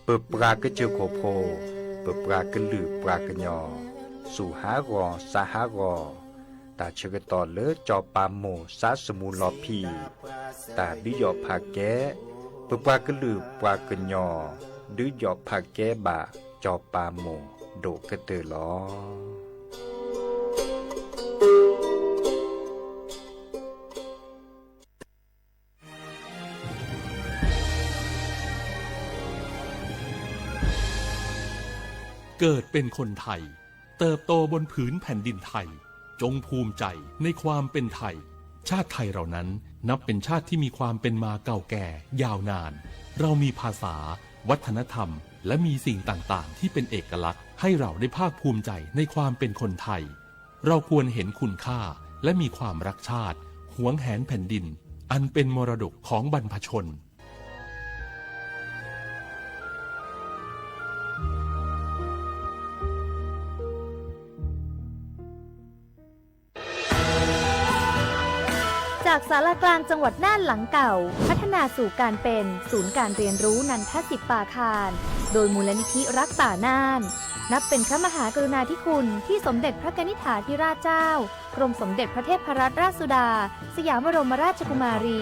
ပပှၤကစၢၢ်ခိၣ်ဖိ, ပပှၤကလုာ်ပှၤကညီ, စူၢ်ဟးဂီၤစါဟးဂီၤ, တၢ်ဆၢကတီၢ်လၢစီၤပၤမိၢ်စါစမူလီၤဖံး, တၢ်ဒုးယီၣ်ဖးကဲ, ပပှၤကလုာ်ပှၤကညီ, ဒုးယီၣ်ဖးကဲဘၣ်စီၤပၤမိၢ်ဒိၣ်ကတၢၢ်လီၤ. เกิดเป็นคนไทย เติบโตบนผืนแผ่นดินไทย จงภูมิใจในความเป็นไทย ชาติไทยเรานั้นนับเป็นชาติที่มีความเป็นมาเก่าแก่ยาวนาน เรามีภาษา วัฒนธรรม และมีสิ่งต่างๆ ที่เป็นเอกลักษณ์ ให้เราได้ภาคภูมิใจในความเป็นคนไทย เราควรเห็นคุณค่า และมีความรักชาติ หวงแหนแผ่นดิน อันเป็นมรดกของบรรพชน จากศาลากลางจังหวัดน่านหลังเก่า พัฒนาสู่การเป็นศูนย์การเรียนรู้นันทสิปปาคาร โดยมูลนิธิรักป่าน่าน นับเป็นพระมหากรุณาธิคุณที่สมเด็จพระกนิษฐาธิราชเจ้า กรมสมเด็จพระเทพรัตนราชสุดา สยามบรมราชกุมารี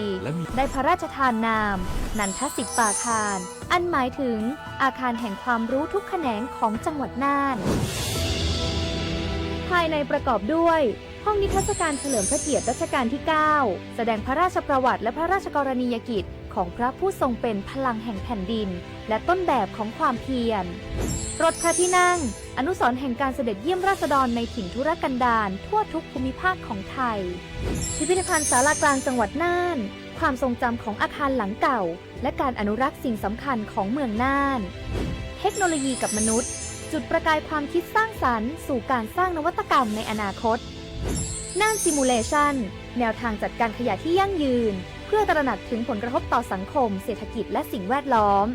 ได้พระราชทานนาม นันทสิปปาคาร อันหมายถึงอาคารแห่งความรู้ทุกแขนงของจังหวัดน่าน ภายในประกอบด้วย ห้องนิทรรศการเฉลิมพระเกียรติรัชกาลที่ เก้า แสดงพระราชประวัติและพระราชกรณียกิจของพระผู้ทรงเป็นพลังแห่งแผ่นดิน และต้นแบบของความเพียร รถพระที่นั่ง อนุสรณ์แห่งการเสด็จเยี่ยมราษฎรในถิ่นทุรกันดารทั่วทุกภูมิภาคของไทย พิพิธภัณฑ์ศาลากลางจังหวัดน่าน ความทรงจำของอาคารหลังเก่า และการอนุรักษ์สิ่งสำคัญของเมืองน่าน เทคโนโลยีกับมนุษย์ จุดประกายความคิดสร้างสรรค์สู่การสร้างนวัตกรรมในอนาคต น่าน Simulation แนวทางจัดการขยะที่ยั่งยืน เพื่อตระหนักถึงผลกระทบต่อสังคม เศรษฐกิจ และสิ่งแวดล้อม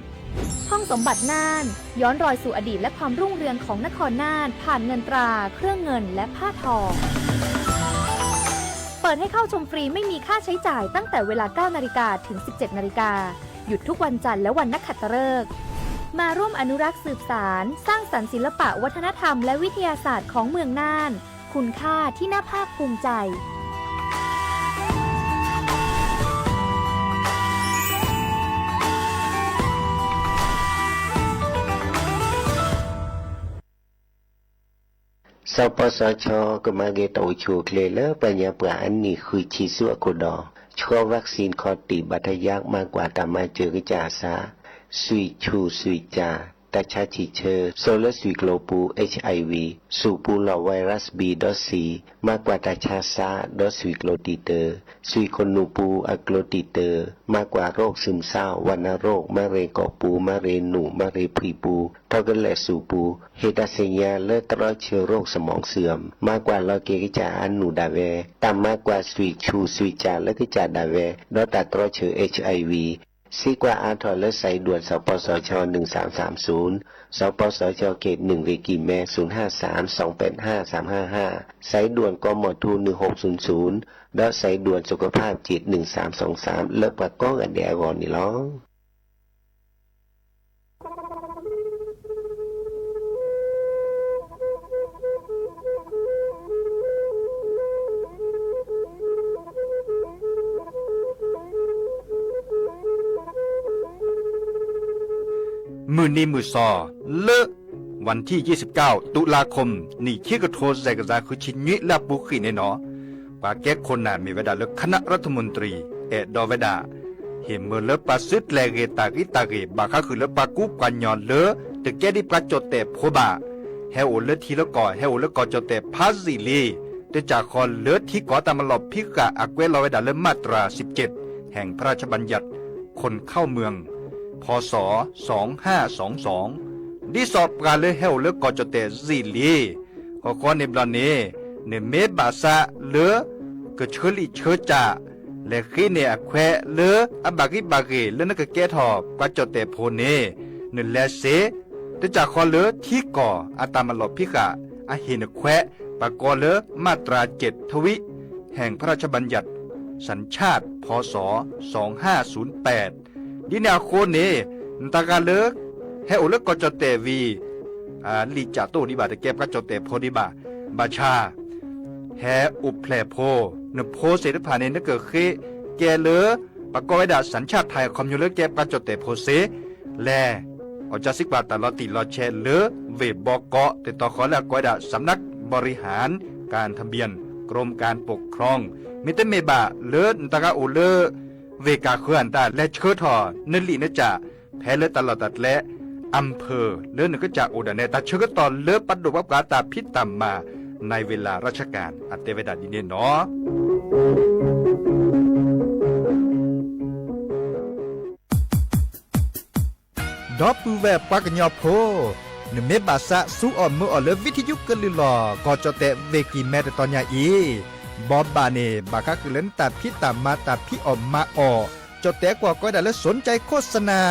ห้องสมบัติน่าน ย้อนรอยสู่อดีตและความรุ่งเรืองของนครน่าน ผ่านเงินตรา เครื่องเงิน และผ้าทอ เปิดให้เข้าชมฟรีไม่มีค่าใช้จ่ายตั้งแต่เวลา เก้านาฬิกา ถึง สิบเจ็ดนาฬิกา หยุดทุกวันจันทร์และวันนักขัตฤกษ์ มาร่วมอนุรักษ์สืบสาน สร้างสรรค์ศิลปะวัฒนธรรมและวิทยาศาสตร์ของเมืองน่าน คุณค่าที่น่าภาคภูมิใจ สปสช กำเกตโตชูเคลเลอร์ ปัญญาปราอันนี้คือชีสุอโคดอ ชอวัคซีนคอตีบบัตทะยักมากกว่าตามมาเจอกระจ่าสา สุยชูสุยจา ตาชาชีเชอ โซเลอร์สุยโกลปู เอชไอวี สูปูหลอดไวรัสบีดอทซี มากกว่าตาชาซา ดอทสุยโกลตีเตอ สุยคนหนูปูอโกลตีเตอ มากกว่าโรคซึมเศร้า วัณโรค มะเร็งกอกปู มะเร็งหนู มะเร็งผุยปู ทอกเกอร์แลตสูปู เหตุอาเซญาเลิศตรอเชื้อโรคสมองเสื่อม มากกว่าลอเกกจ่าอันหนูดาแว ต่ำมากกว่าสุยชูสุยจ่าเลิศกจ่าดาแว ดอตาตรอเชื้อเอชไอวี ซีกว่าอาถอดเลิศสายด่วน สปสช หนึ่งสามสามศูนย์ สปสช เขตหนึ่ง เวกีแม ศูนย์ห้าสาม สองแปดห้า สามห้าห้า สายด่วน กมธ หนึ่งหกศูนย์ศูนย์ ดอสายด่วนสุขภาพจิต หนึ่งสามสองสาม လၢပှၤကိးဂၤဒဲးအဂီၢ်န့ၣ်လီၤ. မုၢ်နံၤမုၢ်သီ လၢ วันที่ยี่สิบเก้า ตุลาคม နံၣ်ခံကထိ စဲးကစၢ်ဃုဆံနွံ လၢအပူၤကွံာ်န့ၣ်နီၤ ပှၤကဲခိၣ်နၢ်မ့ၢ်ဝဲဒၣ်လၢ คณะรัฐมนตรี အဲၣ်ဒိးဝဲဒၣ် ဟ့ၣ်မၢလၢပှၤစုကျဲၤဂ့ၤတၢ်ဂံၢ်တၢ်ဂ့ၤ ဘၣ်ဃးဃုာ်လၢပှၤကူပှၤကညီလၢ တကဲဒ်ပှၤကၠီၣ်တဲၣ်ဖိဘၣ် ဟဲအိၣ်လၢထံလၢကီၢ် ဟဲအိၣ်လၢကီၢ်ကၠီၣ်တဲၣ်ဖးစံၣ်လံ တစၢ်ဃီလၢထံကီၢ်တၢ်မၤလီၢ်ဖံးဃာ်အကွဲးလီၤဝဲဒၣ်လၢ มาตราสิบเจ็ด แห่งพระราชบัญญัติคนเข้าเมือง พ.ศ. สองห้าสองสอง ဒ်သိးပှၤလၢဟဲအိၣ်လၢကီၢ်ကၠီၣ်တဲၣ်စံၣ်လံ ဃီဃီန့ၣ်ဘျီန့ၣ် နမ့ၢ်ဘၣ်ဆၣ်လၢ ကဆၢလံၣ်ဆၢစၢ် လဲၤဃ့န့ၢ်အခွဲးလၢအဘၣ်ဂံၢ်ဘၣ်ဂ့ၤလၢနကကဲထီၣ်ပှၤကၠီၣ်တဲၣ်ဖိန့ၣ် နလဲၤစ့ တစၢ်ဃီလၢထံကီၢ်အတၢ်မၤလီၢ်ဖံးဃာ် အဟ့ၣ်နခွဲး ပှၤကိးလၢ มาตราเจ็ดทวิ แห่งพระราชบัญญัติสัญชาติ พ.ศ. สองห้าศูนย์แปด ဒ်န့ၣ်အဃိန့ၣ် နတၢ်ဂၤလၢ ဟဲအိၣ်လၢကီၢ်ကၠီၣ်တဲၣ်ဝံၤ လံာ်ကၠးတအိၣ်ဒံးဘၣ်, တကဲပှၤကၠီၣ်တဲၣ်ဖိဒံးဘၣ်. ဘၣ်ဆၣ် ဟဲအိၣ်ဖျဲၣ်ဖိ, နဖိသ့ၣ်တဖၣ်န့ၣ် နကဃ့ကဲလၢ ပကိးဝဲဒၣ် สัญชาติไทย အခီပညီလၢကဲပှၤကၠီၣ်တဲၣ်ဖိစ့ၢ်, လဲၤ အီၣ်ကၠၢစံကွၢ်တၢ်လီၤတံၢ်လီၤဆဲးလၢ ဝ့ၢ်ဘီကီး တတီၤဃီလၢအကိးဝဲဒၣ် สำนักบริหารการทะเบียน กรมการปกครอง မ့တမ့ၢ်ဘၣ်လၢနတဂၤအိၣ်လၢ ဝ့ၢ်ကၢ်ဃၢၤအတၢ် လဲၤဆှၢထီၣ်နလံာ်နကၠး ဖဲလၢတၢ်လီၢ်တၢ်ကျဲ อำเภอ လၢနကစၢ်အိၣ်ဒၣ်နဲ တၢ်ဆၢကတီၢ်လၢပဒိၣ်ပှၤပှၤတၢ်ဖံးတၢ်မၤ ในเวลาราชการ အတဲဝဲဒၣ်ဒ်န့ၣ်နီၤ. ဒီပုၢ်ဝဲၢ်ပှၤကညီဖိ, နမ့ၢ်ဘၣ်သးစူအီၣ်မုာ်အီၣ်လၢ ဝံထယုကလုၢ်လီၤ ကီၢ်ကၠီၣ်တဲၣ်ဝ့ၢ်ကံၢ်မဲတတီၤညါအံၤ, ဘီဘၣ်န့ၣ် ဘၣ်ဃးဃုာ်လၢနတၢ်ဖံးတၢ်မၤတၢ်ဖံးအီၣ်မၤအီၣ်, ကၠီၣ်တဲၣ်ကွီၢ်ကိးဝဲဒၣ်လၢ สนใจโฆษณา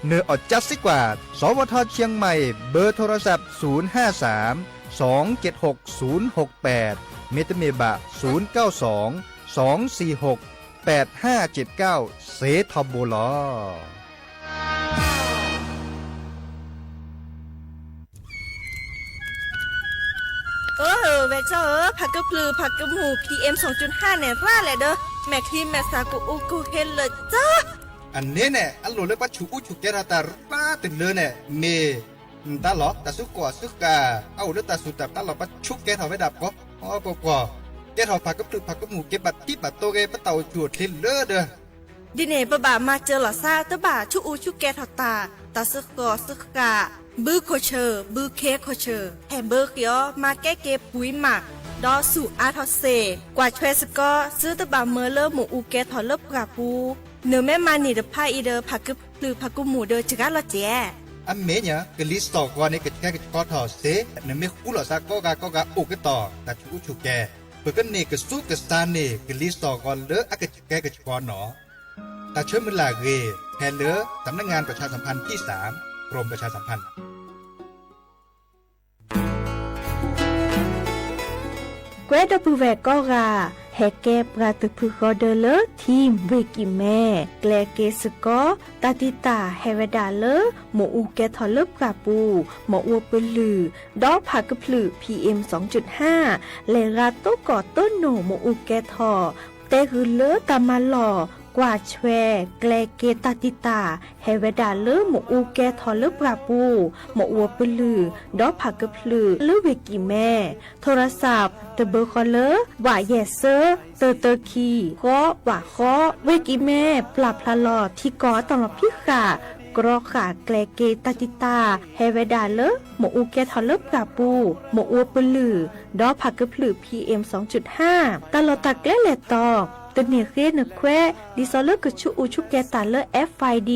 နအီၣ်ကၠၢစံကွၢ် สวท เชียงใหม่ เบอร์โทรศัพท์ ศูนย์ห้าสาม สองเจ็ดหก ศูนย์หกแปด မ့တမ့ၢ်ဘၣ် ศูนย์เก้าสอง สองสี่หก แปดห้าเจ็ดเก้า စ့ထီဘိလီၤ. အၢ ဝဲၢ်ကၠီဧၢ, ဖးကဖျုးဖးကမူၣ် PM စူၣ်ဟၣ်န့ၣ် ရၣ်လဲၣ်ဒီး မဲာ်ချံမဲာ်သၣ်ကအိၣ်ကဟ့လၢာ်ကၠီ. အန့ၣ်န့ၣ် အလိၣ်လၢပှၤဆူးအူဆူးကဲထီၣ်တၢ်ရၣ်တလၢန့ၣ် မ့ၢ် နတၢ်လီၢ် တၢ်စုကီၢ်စုဃၣ် အအိၣ်လၢတၢ်စူၢ်တၢ်ပျၢ်လီၤ ပှၤဆူးကဲထီၣ်ဝဲဒၣ်ပှီၤပှီၤပှီၤ, ကဲထီၣ်ဖးကဖျုးဖးကမူၣ်က့ၤ ဘၣ်တံၢ်ဘၣ်တီဂ့ၤ ပတၢ်အိၣ်ဆူၣ်အိၣ်ချ့လၢဒီး ဒ်န့ၣ် ပဘၣ်မၤစၢၤလီၤသး တဘၣ်ဆူးအူဆူးကဲထီၣ်တၢ်, တၢ်စုကီၢ်စုဃၣ်, ဘုခိၣ်ဆၢၣ် ဘုခ့ခိၣ်ဆၢၣ် ဟဲဘၢဃ့အီၤ မၤကဲက့ၤပှံၤမး, ဒီးဆူၣ်အါထီၣ်စ့ၢ်, ကွၢ်ထွဲစ့ၢ်ကီး သုတဘၣ်မၢလၢမ့ၣ်အူကဲထီၣ်လၢပှၢ်ပူၤ, နမ့ၢ်မၤန့ၢ်တဖၣ်အံၤဒီး ဖးကဖျုးဖးကမူၣ်ဒီးစှၤလီၤစဲး. အမ့ၢ်ညါ ကလံၤစိးဂီၤန့ၣ် ကဆှဲကဆှီထီၣ်စ့ၢ်, နမ့ၢ်ဃူလိာ်သးကိးဂၤကိးဂၤအိၣ်ကတီၢ် တၢ်ဆူးအူဆူၣ်ကဲ, ပကန့ၢ်ကစူးကစၢ်န့ၢ် ကလံၤစိးဂီၤလၢအကဆှဲကဆှီနီၤ. တၢ်ဆၢမုၢ်လၢ်အဂ့ၢ် ဖဲလၢ สำนักงานประชาสัมพันธ์ที่สาม กรมประชาสัมพันธ์ ကွဲဒီပုၢ်ဝဲၢ်ကိးဂၤ, ဟဲကဲပှၤတဖုဃီဒၢလၢ ထံၣ်ဝ့ၢ်ကံၢ်မဲ, ကျဲက့ၤစ့ၢ်ကီး တၢ်တံာ်တာ်ဟဲဝဲဒၣ်လၢ မ့ၣ်အူကဲထီၣ်လၢပှၢ်ပူၤ, မ့ၣ်အူပလုၢ်, ဒီးဖးကဖျုး PM စူၣ်ဟၣ်, လဲၤဂၤတိၢ်ကီၢ်တိၢ်နိၣ်မ့ၣ်အူကဲထီၣ်, တဲဂုာ်လၢတၢ်မၤလီၢ်, ကွၢ်ထွဲ, ကျဲက့ၤတၢ်တံာ်တာ် ဟဲဝဲဒၣ်လၢမ့ၣ်အူကဲထီၣ်လၢပှၢ်ပူၤ, မ့ၣ်အူပလုၢ်, ဒီးဖးကဖျုးလၢဝ့ၢ်ကံၢ်မဲ, ထိရစး တဘၢဃီလၢ ဝးယဲၢ်သၢ တၢတၢခံ ဃီ ဝးဃီ, ဝ့ၢ်ကံၢ်မဲ ပျၢ်ဖျါလီၤထံကီၢ်အတၢ်လီၤဖံးဃာ်, ကြီဃာ်ကျဲက့ၤတၢ်တံာ်တာ် ဟဲဝဲဒၣ်လၢ မ့ၣ်အူကဲထီၣ်လၢပှၢ်ပူၤ, မ့ၣ်အူပလုၢ်, ဒီးဖးကဖျုး PM စူၣ်ဟၣ်, တၢ်လီၢ်တၢ်ကျဲလဲၤတီၤ, တန့ၢ်ဃ့နခွဲး, ဒ်သိးလၢကဆူးအူဆူးကဲတၢ်လၢ FID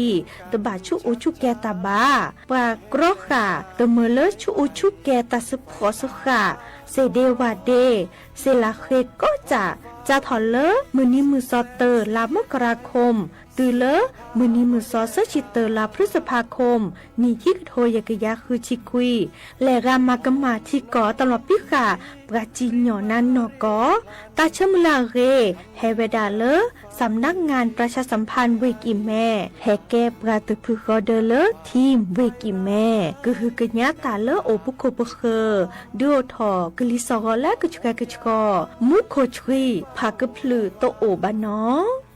တဘၣ်ဆူးအူဆူးကဲတၢ်ဘၣ်. ပှၤကြီဃာ် တမၢလၢဆူးအူဆူးကဲတၢ်သ့ၣ်ဖှီၣ်သ့ၣ်ဃာ်, သ့ၣ်ဒ့ဝၣ်ဒ့, သ့ၣ်လၢဃ့ကိးကၠၢ်, စးထီၣ်လၢမုၢ်နံၤမုၢ်သီ တၢ လါမကရၤခိမ်, တုၤလၢမုၢ်နံၤမုၢ်သီ သၢဆံတၢ လါဖရံစဖါခိမ်, နံၣ်ခံကထိယဲၢ်ကယၤဃုဆံခွံ, လဲၤဂၤမၤကမၣ်ထံကီၢ်တၢ်လီၤဖံးဃာ် ပှၤစံၣ်ညီၣ်နါနီၢ်ကီၢ်, တၢ်ဆၢမုၢ်လၢ်အဂ့ၢ် ဟဲဝဲဒၣ်လၢ สำนักงานประชาสัมพันธ์ ဝ့ၢ်ကံၢ်မဲ, ဟဲကဲပှၤတဖုဃီဒၢလၢ ထံၣ်ဝ့ၢ်ကံၢ်မဲ, ကဟုကညးတၢ်လၢအိၣ်ပခိၣ်ပဃၢၤ, ဒုးအိၣ်ထီၣ်ကလံၤစိးဂီၤလၢကဆှဲကဆှီ, မူခိၣ်ဆှံ ဖးကဖျုးတအိၣ်ဘၣ်နီၤ.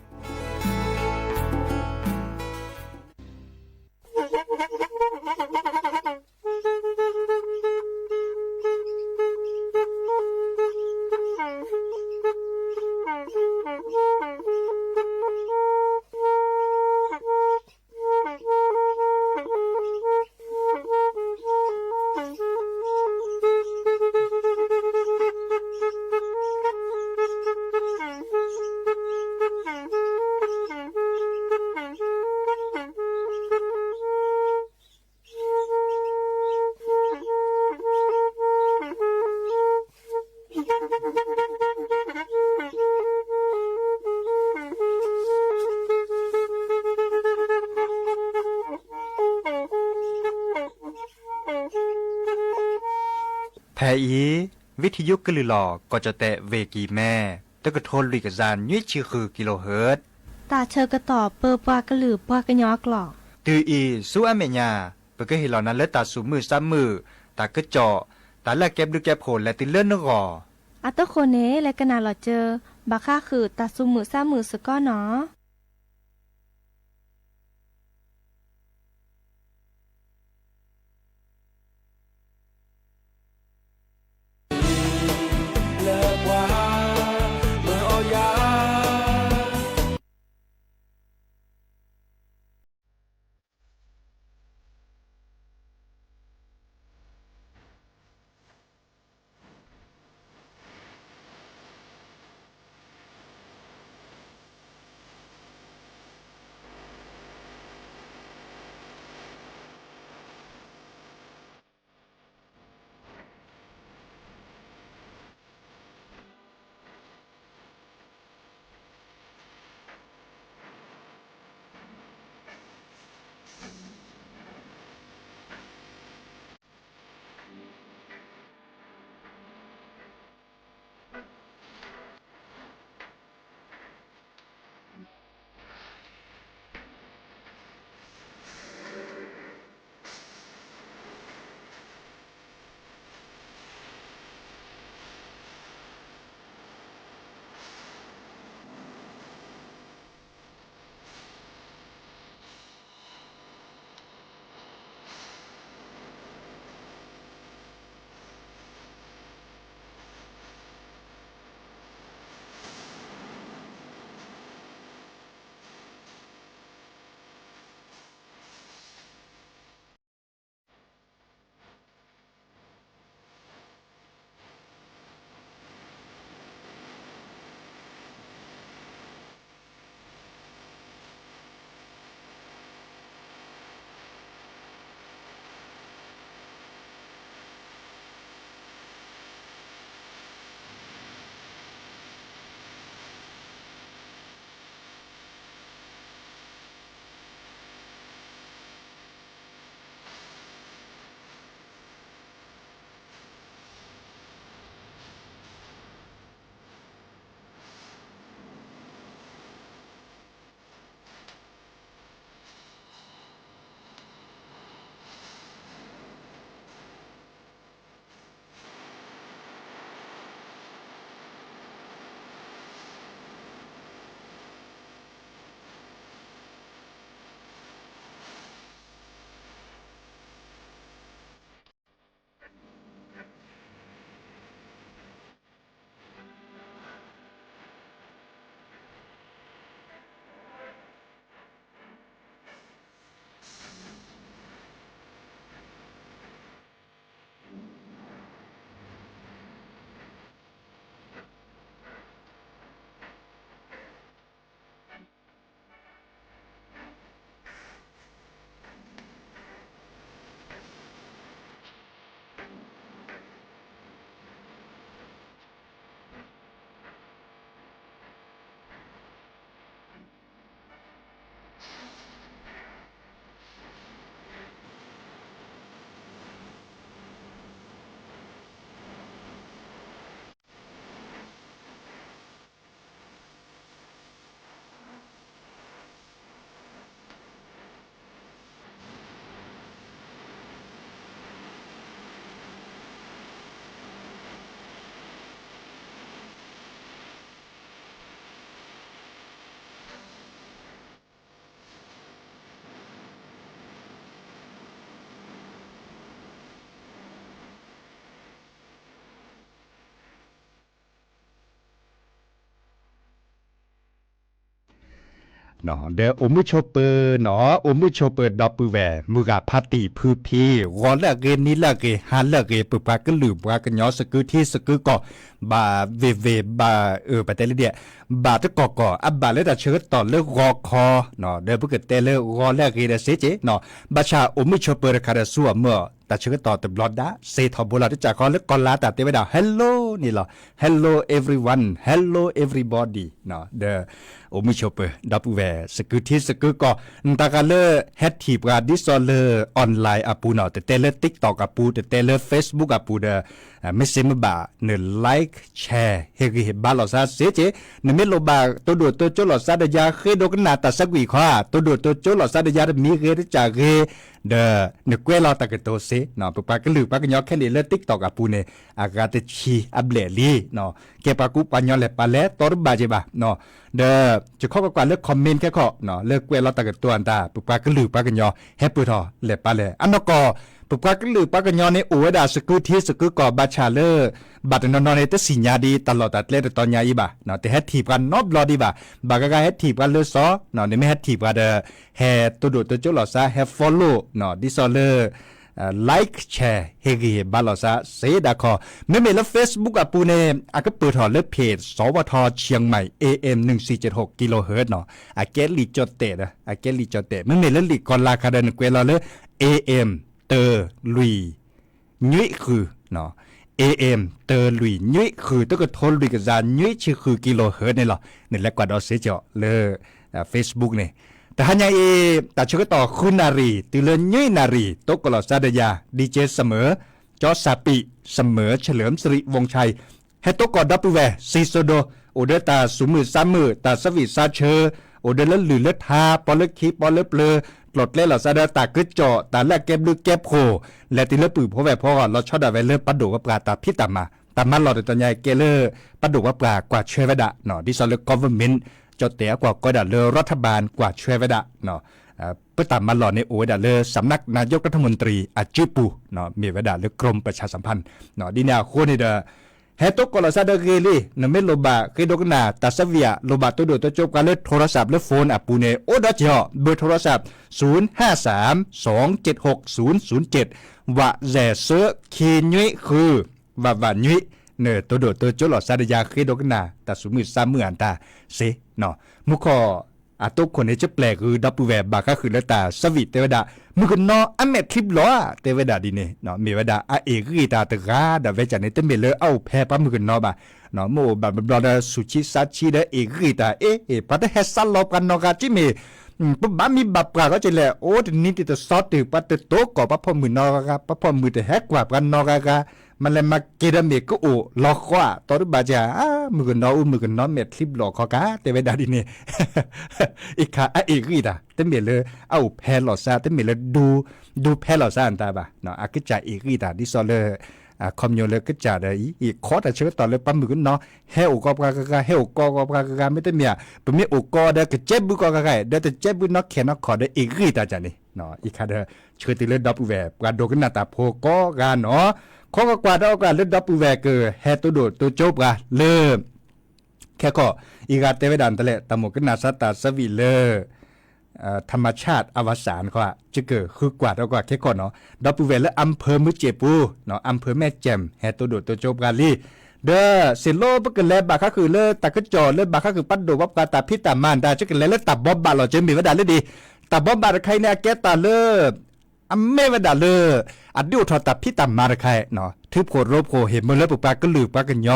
ဖဲအံၤ ဝံထယုကလုၢ်လီၤ ကီၢ်ကၠီၣ်တဲၣ်ဝ့ၢ်ကံၢ်မဲ, တကထိလွံၢ်ကယၤနွံဆံဃုကံလိဟၢၣ်, တၢ်ဆၢကတီၢ်ပၢပှၤကလုာ်ပှၤကညီအကျိာ်, တုၤအံၤဆူအမဲာ်ညါ ပကဟ့ၣ်လီၤနၤလၢတၢ်သူၣ်မုာ်သးမုာ်, တၢ်ကစီၣ်, တၢ်လၢအကဲဘျုးကဲဖှိၣ်လဲၤတုၤလၢနဂီၢ်. အတဃိန့ၣ် လဲၤကနၣ်လီၤစၢၤ ဘၣ်ဃးဃုာ်တၢ်သူၣ်မုာ်သးမုာ်စ့ၢ်ကီးနီၤ. ဒီးအိၣ်မုာ်ဆိးပၢၤနီၤ, အိၣ်မုာ်ဆိးပၢၤဒီပုၢ်ဝဲၢ် မုၢ်ဂၤဖါတံၢ်ဖုဖံ, ဂီၤလၢအဂ့ၤ နံၤလၢအဂ့ၤ ဟါလၢအဂ့ၤ, ပုၢ်ပှၤကလုာ် ပှၤကညီ စကုထံစကုကီၢ်, ဘၣ်ဝ့ၢ်ဝ့ၢ် ဘၣ်အၢၣ် ပတဲလၢဒ် ဘၣ်တကီၢ်ကီၢ် အဘၣ်လၢတၢ်ဆၢကတီၢ်လၢဂီၤခီ, ဒီးပကတဲလၢဂီၤလၢအဂ့ၤဒီးစ့က့ၤနီၤ, ဘၣ်ဆၣ်အိၣ်မုာ်ဆိးပၢၤတခါဒီးဆူအမုၢ် တၢ်ဆၢကတီၢ်တဘျီဒၣ် စ့ထီဘိလီၤ တကးခီလၢကီၢ်လါတၢ်တဲဝဲဒၣ် hello န့ၣ်လီၤ, hello everyone, hello everybody ဒီး အိၣ်မုာ်ဆိးပၢၤ ဒီပုၢ်ဝဲၢ် စကုထံစကုကီၢ် နတၢ်ဂၤလၢ ဟဲထံၣ်ပှၤဒ်သိးလၢ online အပူၤနီၤ တတဲလၢ TikTok အပူၤ တတဲလၢ Facebook အပူၤဒီး မ့ၢ်စ့မ့ၢ်ဘၣ် န like share ဟ့ၣ်ဂံၢ်ဟ့ၣ်ဘါလိာ်သးစ့ၢ်ကီး နမ့ၢ်လိၣ်ဘၣ် တိၢ်ဒိၣ်တိၢ်ကၠိလိာ်သးဒီးယၤ ဃ့ဒိကနၣ်တၢ်ဆၢကွံာ်ခီ တိၢ်ဒိၣ်တိၢ်ကၠိလိာ်သးဒီးယၤ တမံၤဂ့ၤတစၢ်ဂ့ၤ ဒီးနကွဲးလီၤတၢ်ကတိၤစ့ၢ် ပပှၤကလုာ်ပှၤကညီခဲန့ၣ်လၢ TikTok အပူၤန့ၣ် အဂၤတဆံအဘျဲၣ်လံ ကဲပှၤကူပှၤကညီလဲၤပာ်လဲၤ တီတဘၣ်က့ၤဘၣ် ဒီး ယခီကွၢ်ကွၢ်လၢ comment ခဲခီ လၢကွဲးလီၤတၢ်ကတိၤအတၢ် ပပှၤကလုာ်ပှၤကညီ ဟဲပၢၢ်ထီၣ်လဲၤပာ်လဲၤ အနီၢ်ကီၢ် ပပှၤကလုာ်ပှၤကညီန့ၣ် အိၣ်ဝဲဒၣ်စကုထံစကုကီၢ် ဘၣ်ဆၣ်လၢ ဘၣ်တနီၤနီၤန့ၣ် တသ့ၣ်ညါဒ်တၢ်လီၢ်တၢ်ကျဲတတီၤညါအံၤဘၣ် တဟဲထံၣ်ပှၤနီတဘျီဒံးဘၣ် ဘၣ်ဂၤဂၤဟဲထံၣ်ပှၤလၢစီ နမ့ၢ်ဟဲထံၣ်ပှၤဒီး ဟဲတိၢ်ဒိၣ်တိၢ်ကၠိလိာ်သး ဟဲ follow ဒ်သိးလၢ like share ဟ့ၣ်ဂံၢ်ဟ့ၣ်ဘါလိာ်သး စ့ဒၣ်ခီ မ့မ့ၢ်လၢ Facebook အပူၤန့ၣ် အကပၢၢ်ထီၣ်လၢ page စဝထ Chiang Mai AM นึ่งสี่เจ็ดหก kilohertz နီၤ အကဲလံာ်ကၠီၣ်တဲာ်ဒီး အကဲလံာ်ကၠီၣ်တဲာ် မ့မ့ၢ်လၢလံာ်ကီၤလၤခါဒီး နကွဲးလီၤလၢ AM တၢ လွံၢ် နွံဃု နီၤ AM တၢ လွံၢ် နွံဃု တကထိ လွံၢ်ကယၤ နွံဆံဃု kilohertz န့ၣ်လီၤ နလဲၤကွၢ်ဒီးစ့ၢ်ကီးလၢ Facebook န့ၣ် တဟါညါအံၤ တၢ်ဆၢကတီၢ် ဃုနၣ်ရံၣ် တုၤလၢ နွံနၣ်ရံၣ် တိကိးလီၤသးဒီးယၤ DJ စမၢၤ ကၠီစၣ်ပံး စမၢၤ เฉลิมสิริวงศ์ชัย ဟဲတိကိးဒီပုၢ်ဝဲၢ် စံးစိဒိ အိၣ်ဒီးတၢ်သူၣ်မုာ်သးမုာ် တၢ်သးဝံၣ်သးဆၢ အိၣ်ဒီးလၢလုၢ်လၢထါ ပီလၢခံပီလၢပျၢၤ ကျိၤကျဲလိာ်သးဒီးတၢ်ကစီၣ် တၢ်လၢအကဲဘျုးကဲဖှိၣ် လဲၤတုၤလၢပုၢ်ဖိဝဲၢ်ဖိအဂီၢ် လီၤဆီဒၣ်ဝဲလၢပှၤဒိၣ်ပှၤပှၢ်တၢ်ဖံးတၢ်မၤ တၢ်မၤလီၢ်တတီၤညါကဲလၢ ပှၤဒိၣ်ပှၤပှၢ်ကွၢ်ဆၢဝဲဒၣ် ဒ်သိးလၢ government ကၠီၣ်တဲာ်အကွၢ်ကီဒၣ်လၢ รัฐบาล ကွၢ်ဆၢဝဲဒၣ် ပတၢ်မၤလီၢ်န့ၣ်အိၣ်ဝဲဒၣ်လၢ สำนักนายกรัฐมนตรี အစုပူၤ မ့ၢ်ဝဲဒၣ်လၢ กรมประชาสัมพันธ์ ဒ်န့ၣ်အဃိန့ၣ်ဒီး ဟဲတိကိးလီၤသးဒီးဂ့ၤလံ နမ့ၢ်လိၣ်ဘၣ်ဃ့ဒိကနၣ် တၢ်ဆၢဝံၣ်ဧါ လိၣ်ဘၣ်တိၢ်ဒိၣ်တိၢ်ကၠိပှၤလၢ โทรศัพท์ လၢ phone အပူၤန့ၣ် အိၣ်ဒီးစ့ၢ်ကီး เบอร์โทรศัพท์ ศูนย์ห้าสาม สองเจ็ดหก ศูนย์ศูนย์เจ็ด ဝးစဲးဆၢ ခံနွံဃု ဝးဝးနွံ နတိၢ်ဒိၣ်တိၢ်ကၠိလိာ်သးဒီးယၤဃ့ဒိကနၣ် တၢ်သူၣ်မုာ်သးမုာ်အတၢ်စ့ မူခိၣ် အတိခိၣ်န့ၣ် ကပျဲၢ်ဂုၤဒီပုၢ်ဝဲၢ် ဘၣ်ဃးဃုာ်လၢတၢ်ဆၢဝံၣ်တဲဝဲဒၣ် မုၣ်ကနီၤအမဲာ်ချံဘျီၣ်ဧါ တဲဝဲဒၣ်ဒ်န့ၣ် မ့ၢ်ဝဲဒၣ်အအ့ၣ်ဂံၢ်တၢ်တဂၤဒီး ဝဲကၢ်န့ၣ် တမ့ၢ်လၢအအိၣ်ဖဲပှၤမုၣ်ကနီၤဘၣ် မ့ၢ်အိၣ်ဘၣ်ဘျီဒီး ဆူၣ်ဆံးသးဆံးဒီးအ့ၣ်ဂံၢ်တၢ် အ့ၣ် ပှၤတဟဲစးလီၤပှၤနီၢ်ဂၤတမ့ၢ် ပဘၣ်မံဘၣ်ပှၢ်ဂီၢ်ကလဲၣ် အိၣ်တနံၤတံၤတသီတုၤ ပှၤတတိကိးပှၤဖီၣ်မုၣ်နီၢ်ဂၤဂၤ ပှၤဖီၣ်မုၣ်တဟဲကွၢ်ပှၤနီၢ်ဂၤဂၤ မၤလဲၤမၤက့ၤဒီးမ့ၢ်ကအိၣ်လီၤဃီဧါ တီတဘၣ်ကၢ် မုၣ်ကနီၤအူ မုၣ်ကနီၤမဲာ်ချံဘျီၣ်ခီကါ တဲဝဲဒၣ်ဒ်န့ၣ် အ့ၣ်ခါအအ့ၣ်ဂံၢ်တၢ် တမ့ၢ်လၢအအိၣ်ဖဲလီၤစၢ် တမ့ၢ်လၢ ဒူဖဲလီၤစၢ်အတၢ်ဘၣ် အကစၢ်အ့ၣ်ဂံၢ်တၢ် ဒ်သိးလၢ ခီပညီလၢကစၢ်ဒီးအံၤ အ့ၣ်ခီတၢ်ဆၢကတီၢ်လၢပှၤမုၣ်ကနီၤ ဟဲအိၣ်ကီးပှၤဂၤဂၤ ဟဲအိၣ်ကီးပှၤဂၤဂၤ မ့တမ့ၢ် ပမ့ၢ်အိၣ်ကီးဒီးကစဲဘူးကီးဂၤဂၤ ဒီးတစဲဘူးနီၢ်ခဲနီၢ်ခီဒီးအ့ၣ်ဂံၢ်တၢ်ကၢ်န့ၣ် အံၤခါဒီး ဆှၢတုၤလၢဒီပုၢ်ဝဲၢ် ပှၤဒိကနၣ်တၢ်ဖိကိးဂၤနီၤ ခီကွၢ်ကွၢ်ဒီးကွၢ်လၢဒီပုၢ်ဝဲၢ်ကဟဲတိၢ်ဒိၣ်တိၢ်ကၠိပှၤလၢ ခဲခီ အံၤဂၤတဲဝဲဒၣ်တလဲၣ် တၢ်မိၣ်ကနၣ်စၢ်တၢ်ဆၢဝံၣ်လၢ ထမ်မဆၣ်အဝၤစၢ်န့ၣ်ခီ ယကဃုကွၢ်ဒီးကွၢ်ခဲခီနီၤ ဒီပုၢ်ဝဲၢ်လၢ อำเภอ မုၢ်စ့ၣ်ပူၤ อำเภอ แม่แจ่ม ဟဲတိၢ်ဒိၣ်တိၢ်ကၠိပှၤလံ ဒီးစ့ၢ်လီၤပကလဲၤဘၣ်ဃးဃုာ်လၢတၢ်ကစီၣ်လၢဘၣ်ဃးဃုာ် ပှၤဒိၣ်ပှၤပှၢ်တၢ်ဖံးတၢ်မၤတၢ် ယကလဲၤလၢတၢ်ဘီဘၣ်လီၤ ကမ့ၢ်ဝဲဒၣ်လၢဒ် တၢ်ဘီဘၣ်တခါအံၤန့ၣ် အကဲတၢ်လၢ အမ့ၢ်ဝဲဒၣ်လၢ အဒုးအိၣ်ထီၣ်တၢ်ဖံးတၢ်မၤတခါ ထုးဖှိၣ်ရိဖှိၣ်ဟ့ၣ်မၢလၢပပှၤကလုာ်ပှၤကညီ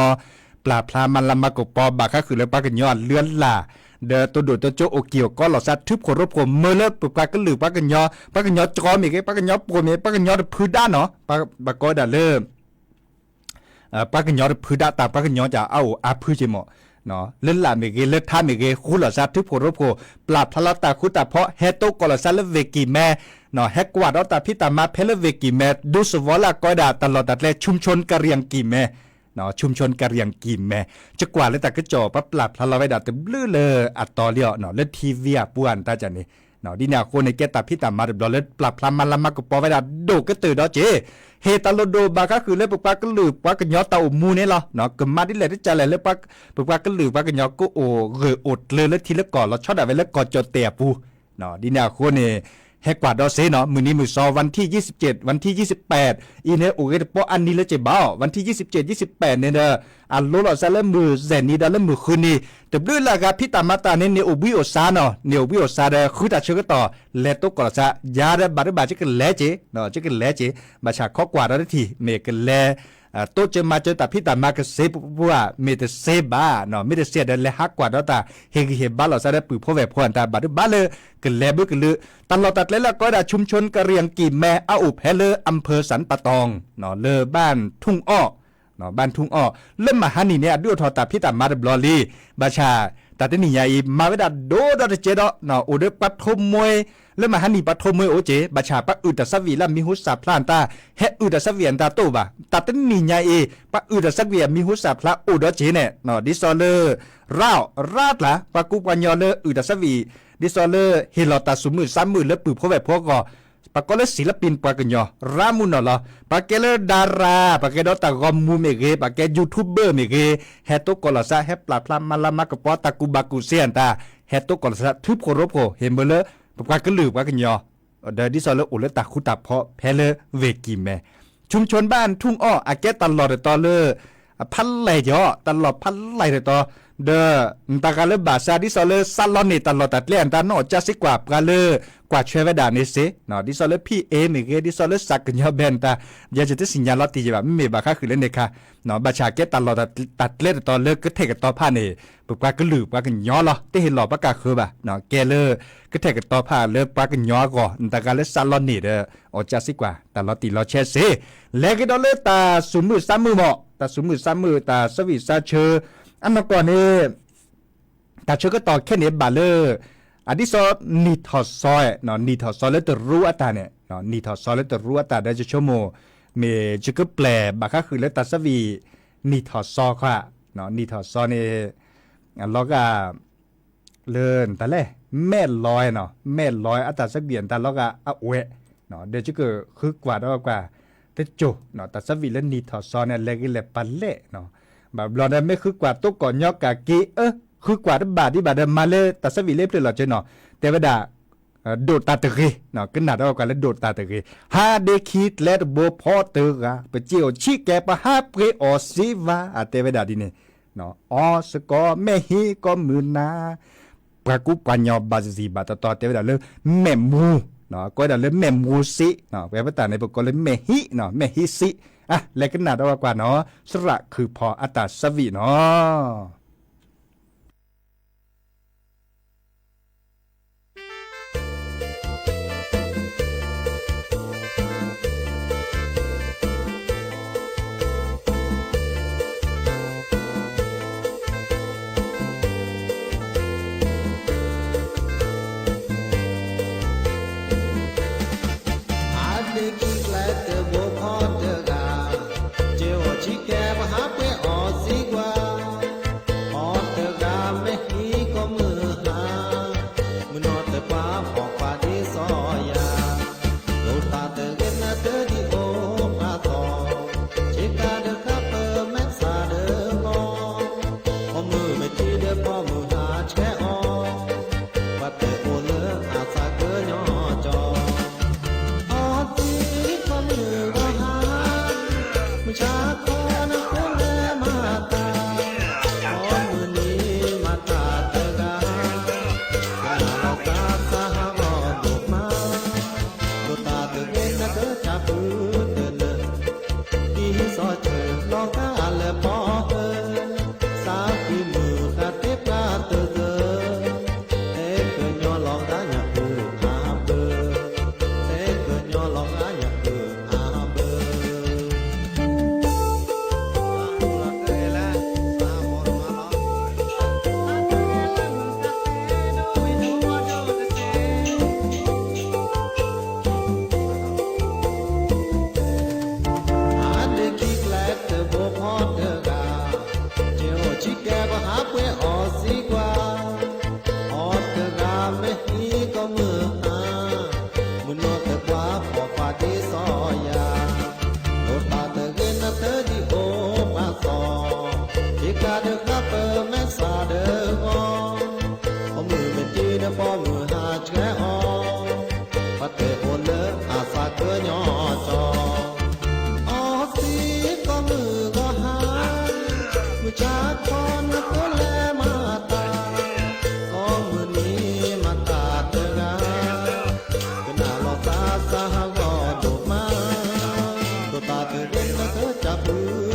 ပျၢ်ဖျါမၤလၤမၤကပီၤ ဘၣ်ဃးဃုာ်လၢပှၤကညီအလုၢ်အလၢ် ဒီးတိၢ်ဒိၣ်တိၢ်ကၠိအိၣ်က့ၤအိၣ်ကီးလီၤစၢ် ထုးဖှိၣ်ရိဖှိၣ်မၢလၢပပှၤကလုာ်ပှၤကညီ ပှၤကညီကီမ့ၢ်ဂ့ၤ ပှၤကညီပိာ်မ့ၢ် ပှၤကညီတဖုဒၣ်နီၤ ပှၤကိးဝဲဒၣ်လၢ ပှၤကညီတဖုဒၣ်တၢ် ပှၤကညီကၢ်အအိၣ်အါဖုက့မး လၢလာ်မ့ၢ်ဂ့ၤ လၢထါမ့ၢ်ဂ့ၤ ဃူလီၤစၢ် ထုးဖှိၣ်ရိဖှိၣ် ပျၢ်ဖျါလီၤတၢ်ဃူတၢ်ဖိး ဟဲတိၢ်ကီးလီၤစၢ်လၢဝ့ၢ်ကံၢ်မဲ ဟဲကွၢ်ဒီးတၢ်ဖံးတၢ်မၤဖဲလၢဝ့ၢ်ကံၢ်မဲ ဒူသဝီလၢအကိးဝဲဒၣ်တၢ်လီၢ်တၢ်ကျဲ ชุมชนกะเหรี่ยงกะเหรี่ยง ชุมชนกะเหรี่ยงกะเหรี่ยง ကကွၢ်လၢတၢ်ကစီၣ် ပှၤပျၢ်ဖျါလီၤဝဲဒၣ်တဘျုးလၢအတီၤလံအီၤ လၢ ထံၣ်ဝံၣ် အပူၤအတၢ်ကၢ်န့ၣ် ဒ်န့ၣ်အဃိန့ၣ် ကဲတၢ်ဖံးတၢ်မၤတဘျီလၢပျၢ်ဖျါမၤလၤမၤကပီၤဝဲဒၣ်ဒိၣ်ကတၢၢ်ဒီးက့ၢ် ဟ့ၣ်တၢ်လိၣ်ဒိၣ်ဘၣ်ဃးဃုာ်လၢပပှၤကလုာ်ပှၤကညီတၢ်အိၣ်မူန့ၣ်လီၤ. ကမၤဒ်လဲၣ်တကၢ်လဲၣ်လၢ ပပှၤကလုာ်ပှၤကညီကအိၣ်ဂၢၢ်အိၣ်ကျၢၤလၢထံလၢကီၢ်လီၤဆီဒၣ်ဝဲလၢကီၢ်ကၠီၣ်တဲၣ်အပူၤ ဒ်န့ၣ်အဃိန့ၣ် ဟဲကွၢ်ဒီးစ့ၢ်နီၤ မုၢ်နံၤမုၢ်သီ วันที่ยี่สิบเจ็ด วันที่ยี่สิบแปด အံၤန့ၣ် အိၣ်ဂ့ၤတပီအနံၤလၢက့ၢ်ဘၣ်အီၤ วันที่ยี่สิบเจ็ด ยี่สิบแปด န့ၣ်ဒီး အလိၤလီၤစၢ်လၢမုၢ်စဲးနံၤဒီးလၢမုၢ်ဃုနံၤ တဘျုးလၢ်ဂၤဖံးတၢ်မၤတၢ်န့ၣ် န့ၣ်အိၣ်ဘှံးအိၣ်စါနီၤ န့ၣ်အိၣ်ဘှံးအိၣ်စါဒီး ဃုတၢ်ဆၢကတီၢ် လဲၤတိၢ်ကီးလီၤစၢ် ယၤဒီးဘၣ်တဘၣ်ကကလဲၤက့ၢ် ကကလဲၤက့ၢ် ဘၣ်ဆၣ်ခီကွၢ်ဒီးတထံၣ် မ့ၢ်ကလဲၤ တိစၢၤမၤစၢၤတၢ်ဖံးတၢ်မၤကစ့ပူၤဧါ မ့ၢ်တစ့ဘၣ်, မ့ၢ်တစ့ဒီး လဲၤဟးကွၢ်ဒီးတၢ်ဟ့ၣ်ဂံၢ်ဟ့ၣ်ဘါလိာ်သးဒီးပုၢ်ဖိဝဲၢ်ဖိအတၢ်ဘၣ်ဒုးဘၣ်လၢ ကလဲၤဘၣ်ကလုာ် တၢ်လီၢ်တၢ်ကျဲလၢအကိးဝဲဒၣ် ชุมชนกะเหรี่ยงกี่แม่ အအိၣ်ဖဲလၢ อำเภอสันป่าตอง လၢ บ้านทุ่งอ้อ บ้านทุ่งอ้อ လၢမဟါနံၤန့ၣ် အဒုးအိၣ်ထီၣ်တၢ်ဖံးတၢ်မၤတဘျီလံ, ဘၣ်ဆၣ် တၢ်တနံၤညါအံၤ မၤဝဲဒၣ်ဒိၣ်ဒီးတကဲဒီး အိၣ်ဒီးပှၤထိမှဲ လၢမဟါနံၤပှၤထိမှဲအိၣ်က့ၤ ဘၣ်ဆၣ်ပှၤအုၣ်တၢ်ဆါဝံၣ်လၢအမံၤဟူစၢ်ဖျါအတၢ် ဟဲအုၣ်တၢ်ဆါဝံၣ်အတၢ်တအိၣ်ဘၣ်. တၢ်တနံၤညါအံၤ ပှၤအုၣ်တၢ်ဆါဝံၣ်အမံၤဟူစၢ်ဖျါအိၣ်ဒီးက့ၤန့ၣ် ဒ်သိးလၢ ရၣ် ရၣ်ကျါ ပှၤကူပှၤကညီလၢအုၣ်တၢ်ဆါဝံၣ် ဒ်သိးလၢဟ့ၣ်လီၤတၢ်သူၣ်မုာ်သးမုာ်လၢပုၢ်ဖိဝဲၢ်ဖိအဂီၢ် ပှၤကိးလၢ ศิลปิน ပှၤကညီ ရၣ်မုၢ်နီၢ်လီၤ. ပှၤကဲလၢ ดารา ပှၤကဲဒီးတၢ်ဂီၤမူမ့ၢ်ဂ့ၤ ပှၤကဲ YouTuber မ့ၢ်ဂ့ၤ ဟဲတိကိးလီၤသး ဟဲပျၢ်ဖျါမၤလၤမၤကပီၤတၢ်ကူၣ်ဘၣ်ကူၣ်စ့အတၢ် ဟဲတိကိးလီၤသး ထုးဖှိၣ်ရိဖှိၣ် ဟ့ၣ်မုာ်လၢ ပပှၤကလုာ်ပှၤကညီ ဒီးဒ်သိးလၢအိၣ်လၢတၢ်ဃူတၢ်ဖိးဖဲလၢ ဝ့ၢ်ကံၢ်မဲ ชุมชนบ้านทุ่งอ้อ အကဲတၢ်လီၢ်တတီၤလၢ ဖးလဲၢ်ကီး တၢ်လီၢ်ဖးလဲၢ်တတီၤ ဒီး နတၢ်ဂၤလၢဘၣ်ဆၣ် ဒ်သိးလၢစးလီန့ၢ်တၢ်လီၢ်တၢ်ကျဲအတၢ်နီၢ်အီၣ်ကၠါစ့ကွၢ် ပှၤလၢ ကွၢ်ဆွဲဝဲဒၣ်န့ၣ်စ့ ဒ်သိးလၢ ဖံးအ့ မ့ၢ်ဂ့ၤ ဒ်သိးလၢစးကညီဘဲၣ်နတၢ် ယဲယတသ့ၣ်ညါလီၤတံၢ်ယဘၣ် မ့မ့ၢ်ဘၣ်ဃးဃုာ်လၢန့ၣ်ခါ ဘၣ်ဆၣ်ကဲတၢ်လီၢ်တၢ်ကျဲတတီၤလၢကထဲၣ်ကတီၤဖးန့ၣ် ပပှၤကလုာ်ပှၤကညီလီၤ တဟ့ၣ်လီၤပှၤကဃၢၤဘၣ် ကဲလၢ ကထဲၣ်ကတီၤဖးလၢပှၤကညီအဂီၢ် နတၢ်ဂၤလၢစးလီန့ၢ်ဒီး အီၣ်ကၠါစ့ကွၢ် တၢ်လီၤတံၢ်လီၤဆဲးစ့ လဲၤက့ၤဒီးလၢတၢ်သူၣ်မုာ်သးမုာ်မး တၢ်သူၣ်မုာ်သးမုာ် တၢ်ဆၢဝံၣ်စါဆၢ အနီၢ်ကီၢ်န့ၣ် တၢ်ဆၢကတီၢ်ခဲန့ၣ်ဘၣ်လၢ အဒ်သိး နံၣ်ထီၣ်စီ နံၣ်ထီၣ်စီလၢတရူးအတၢ်န့ၣ် နံၣ်ထီၣ်စီလၢတရူးအတၢ်ဒီး ယဆိကမိၣ် မ့ၢ်ယကပျဲၢ်ဘၣ်ဃးဃုာ်လၢတၢ်ဆၢဝံၣ် နံၣ်ထီၣ်စီခါ နံၣ်ထီၣ်စီန့ၣ် အလီၤဂာ် လၢနတၢ်လဲၣ် မဲၢ်လီၤနီၤ မဲၢ်လီၤအတၢ်ဆၢဝံၣ်အတၢ်လီၤဂာ်အဝဲၢ် ဒီးယကဃုကွၢ်ဒီးကွၢ် တစိၢ် တၢ်ဆၢဝံၣ်လၢနံၣ်ထီၣ်စီန့ၣ် လဲၤဂ့ၤလဲၤပှၤလဲၣ်နီၤ ဘၣ်ဘျီဒီးမ့ၢ်ဃုကွၢ်တိကိးညီကၢ်က့ၤအၢ ဃုကွၢ်တဘၣ်ဒံးဘၣ်ဒီး မၤလၢတၢ်ဆၢဝံၣ်လၢဖျၢၣ်လီၤက့ၤနီၤ တဲဝဲဒၣ် ဒိၣ်တၢ်တဂ့ၤ ကနၣ်ဒီးကွၢ်လၢဒိၣ်တၢ်တဂ့ၤ ဟါဒ့ခံကျဲတဘိဖီတဂၤ ပစ့အိၣ်ဆံးကဲပဟးပှ့ၤအီၣ်စ့ဝါ အတဲဝဲဒၣ်ဒ်န့ၣ် အီစကီးမဲာ်ဟံးကီးမုၢ်နၤ ပှၤကူပှၤညီဘၣ်စံၣ်ဘၣ်တတီၤတဲဝဲဒၣ်လၢ မဲာ်မူ ကိးဝဲဒၣ်လၢမဲာ်မူစ့ ပဝဲပတၢ်န့ၣ် ပကိးလၢမဲာ်ဟံး မဲာ်ဟံးစ့ လဲၤကနၣ်ဒီးကွၢ်နီၤ သရၣ်ခုၣ်ဖီအတၢ်ဆၢဝံၣ်နီၤ ဟါဒ့ခံကျဲတဘိဖီတဂၤ စ့အိၣ်ဆံးကဲပဟးပှ့ၤအီၣ်စ့ဝါ အီတဂၤမဲာ်ဟံးကီးမုၢ်ဟါ မုၢ်နီၢ်တပှၤဖီၣ်ပှၤဒ်စီယၤ ဒိၣ်တၢ်တဂ့ၤနၢ်တဒံးအိၣ်ဖျါသီ ဆ့ကၤဒၢးဃးပၢၢ်မဲာ်ဆှးဒၢးဂီၤ အီမုၢ်မ့ၢ်ထံဒီးပီမုၢ်ဟါဆှဲးအီၤ ပှၤတအိၣ်လၢအသးကညီကီၢ် အီသံကီးမုၢ်ဂီၤဟါ မုၢ်ဆါခီနဖိလဲၤမၤတၢ် အီမုၢ်နံၤမၤတၢ်တဂၤ ကနၣ်လီၤသးသးဟးဂီၤဒိၣ်မး ဒိၣ်တၢ်တဂ့ၤနၢ်ကစၢ်ပုၢ်တနၢၤ ဒ်စီဆှၢလီၤဂာ်လၢပီၢ်ဧၢ သးကံၢ်မုၢ်ဃာ်သ့ပှၤတဂၤ သ့ကညီလီၤဂာ်ညၣ်ပုၢ်အဘၢ သ့ကညီလီၤဂာ်ညၣ်ပုၢ်အဘၢ ဟါဒ့ခံကျဲတဘိဖီတဂၤ စ့အိၣ်ဆံးကဲပဟးပှ့ၤအီၣ်စ့ဝါ အီတဂၤမဲာ်ဟံးကီးမုၢ်ဟါ မုၢ်နီၢ်တပှၤဖီၣ်ပှၤဒ်စီယၤ ဒိၣ်တၢ်တဂ့ၤနၢ်တဒံးအိၣ်ဖျါသီ ဆ့ကၤဒၢးဃးပၢၢ်မဲာ်ဆှးဒၢးဂီၤ အီမုၢ်မ့ၢ်ထံဒီးပီမုၢ်ဟါဆှဲးအီၤ ပှၤတအိၣ်လၢအသးကညီကီၢ် အီသံကီးမုၢ်ဂီၤဟါ မုၢ်ဆါခီနဖိလဲၤမၤတၢ် အီမုၢ်နံၤမၤတၢ်တဂၤ ကနၣ်လီၤသးသးဟးဂီၤဒိၣ်မး ဒိၣ်တၢ်တဂ့ၤနၢ်ကစၢ်ပုၢ်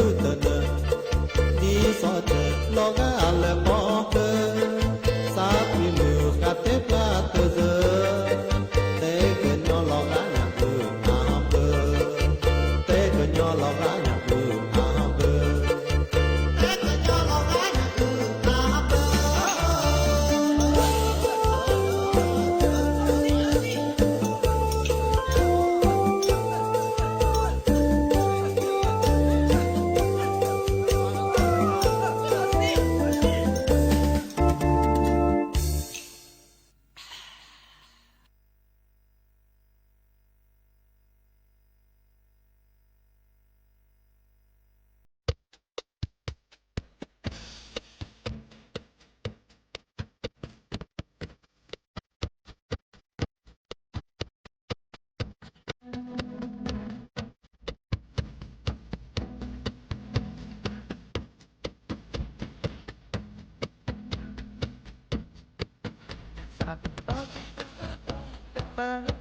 မၤ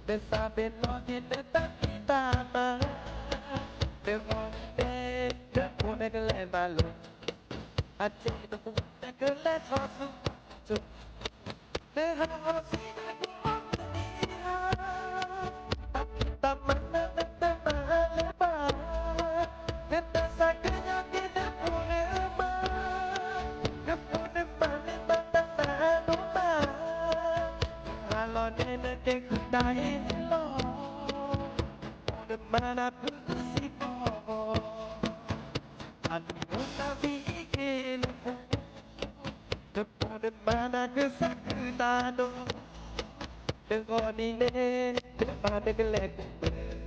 နသးပ့ၤနီၣ်က့ၤနတၢ်ဖံးတၢ်မၤ, နဂီၢ်နံၤန့ၣ် နဖိနကလဲၤမၤလိာ်, အစ့တအိၣ်နကလဲၤထီၣ်ဆူကၠိ, နဟးဟီၣ်ဆံနကအိၣ်မနံၤဟါ, တၢ်ဖံးတၢ်မၤနတမၤလၢၤဘၣ်, နတၢ်ဆါကညီက့ၤနဖိနမါ, နဖိနမါန့ၣ်မၤတၢ်မၤဒိၣ်မး, ဟါလီၤန့ၣ်နကဲဃုာ်တၢ်အ့ၣ်လီၤ, နဖိနမါနၢ်ပၢၢ်စ့ၢ်ကီး, အနံၤအိၣ်တၢ်ဖံးအံၤက့ၤနဖိ, နဖိနမါနၢ်ကစၢ်ဃုာ်တၢ်ဒိၣ်, နဂီၢ်နံၤန့ၣ် နမါနကလဲၤကပၢၤ,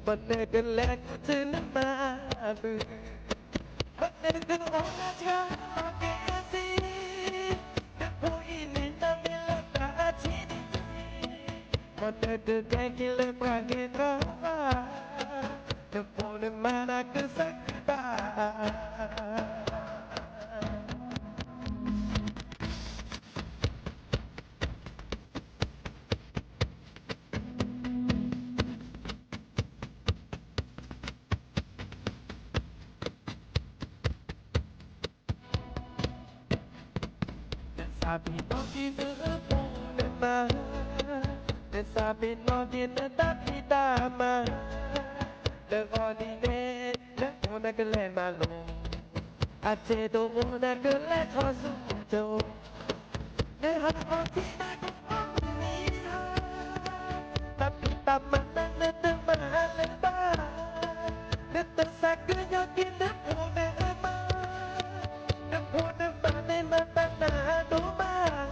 မ့ၢ်နကလဲၤကဆူနမါအမုၢ်, မ့ၢ်နကအိၣ်နၤတဂၤအလီၢ်က့ၤဆံး, နဖိအံၤန့ၣ်နမ့ၢ်လၢပှၤအထံးဒံး, မ့ၢ်နကကဲက့ၤလၢပှၤဂ့ၤတၢ်ဘၣ်, နဖိနမါနၢ်ကစၢ်ဃုာ်တၢ် နသးပ့ၤနီၣ်က့ၤနဖိနမါ, နသးပ့ၤနီၣ်က့ၤနတၢ်ဖံးတၢ်မၤ, နဂီၢ်နံၤန့ၣ် နဖိနကလဲၤမၤလိာ်, အစ့တအိၣ်နကလဲၤထီၣ်ဆူကၠိ, နဟးဟီၣ်ဆံနကအိၣ်မနံၤဟါ, တၢ်ဖံးတၢ်မၤနတမၤလၢၤဘၣ်, နတၢ်ဆါကညီက့ၤနဖိနမါ, နဖိနမါန့ၣ်မၤတၢ်မၤဒိၣ်မး,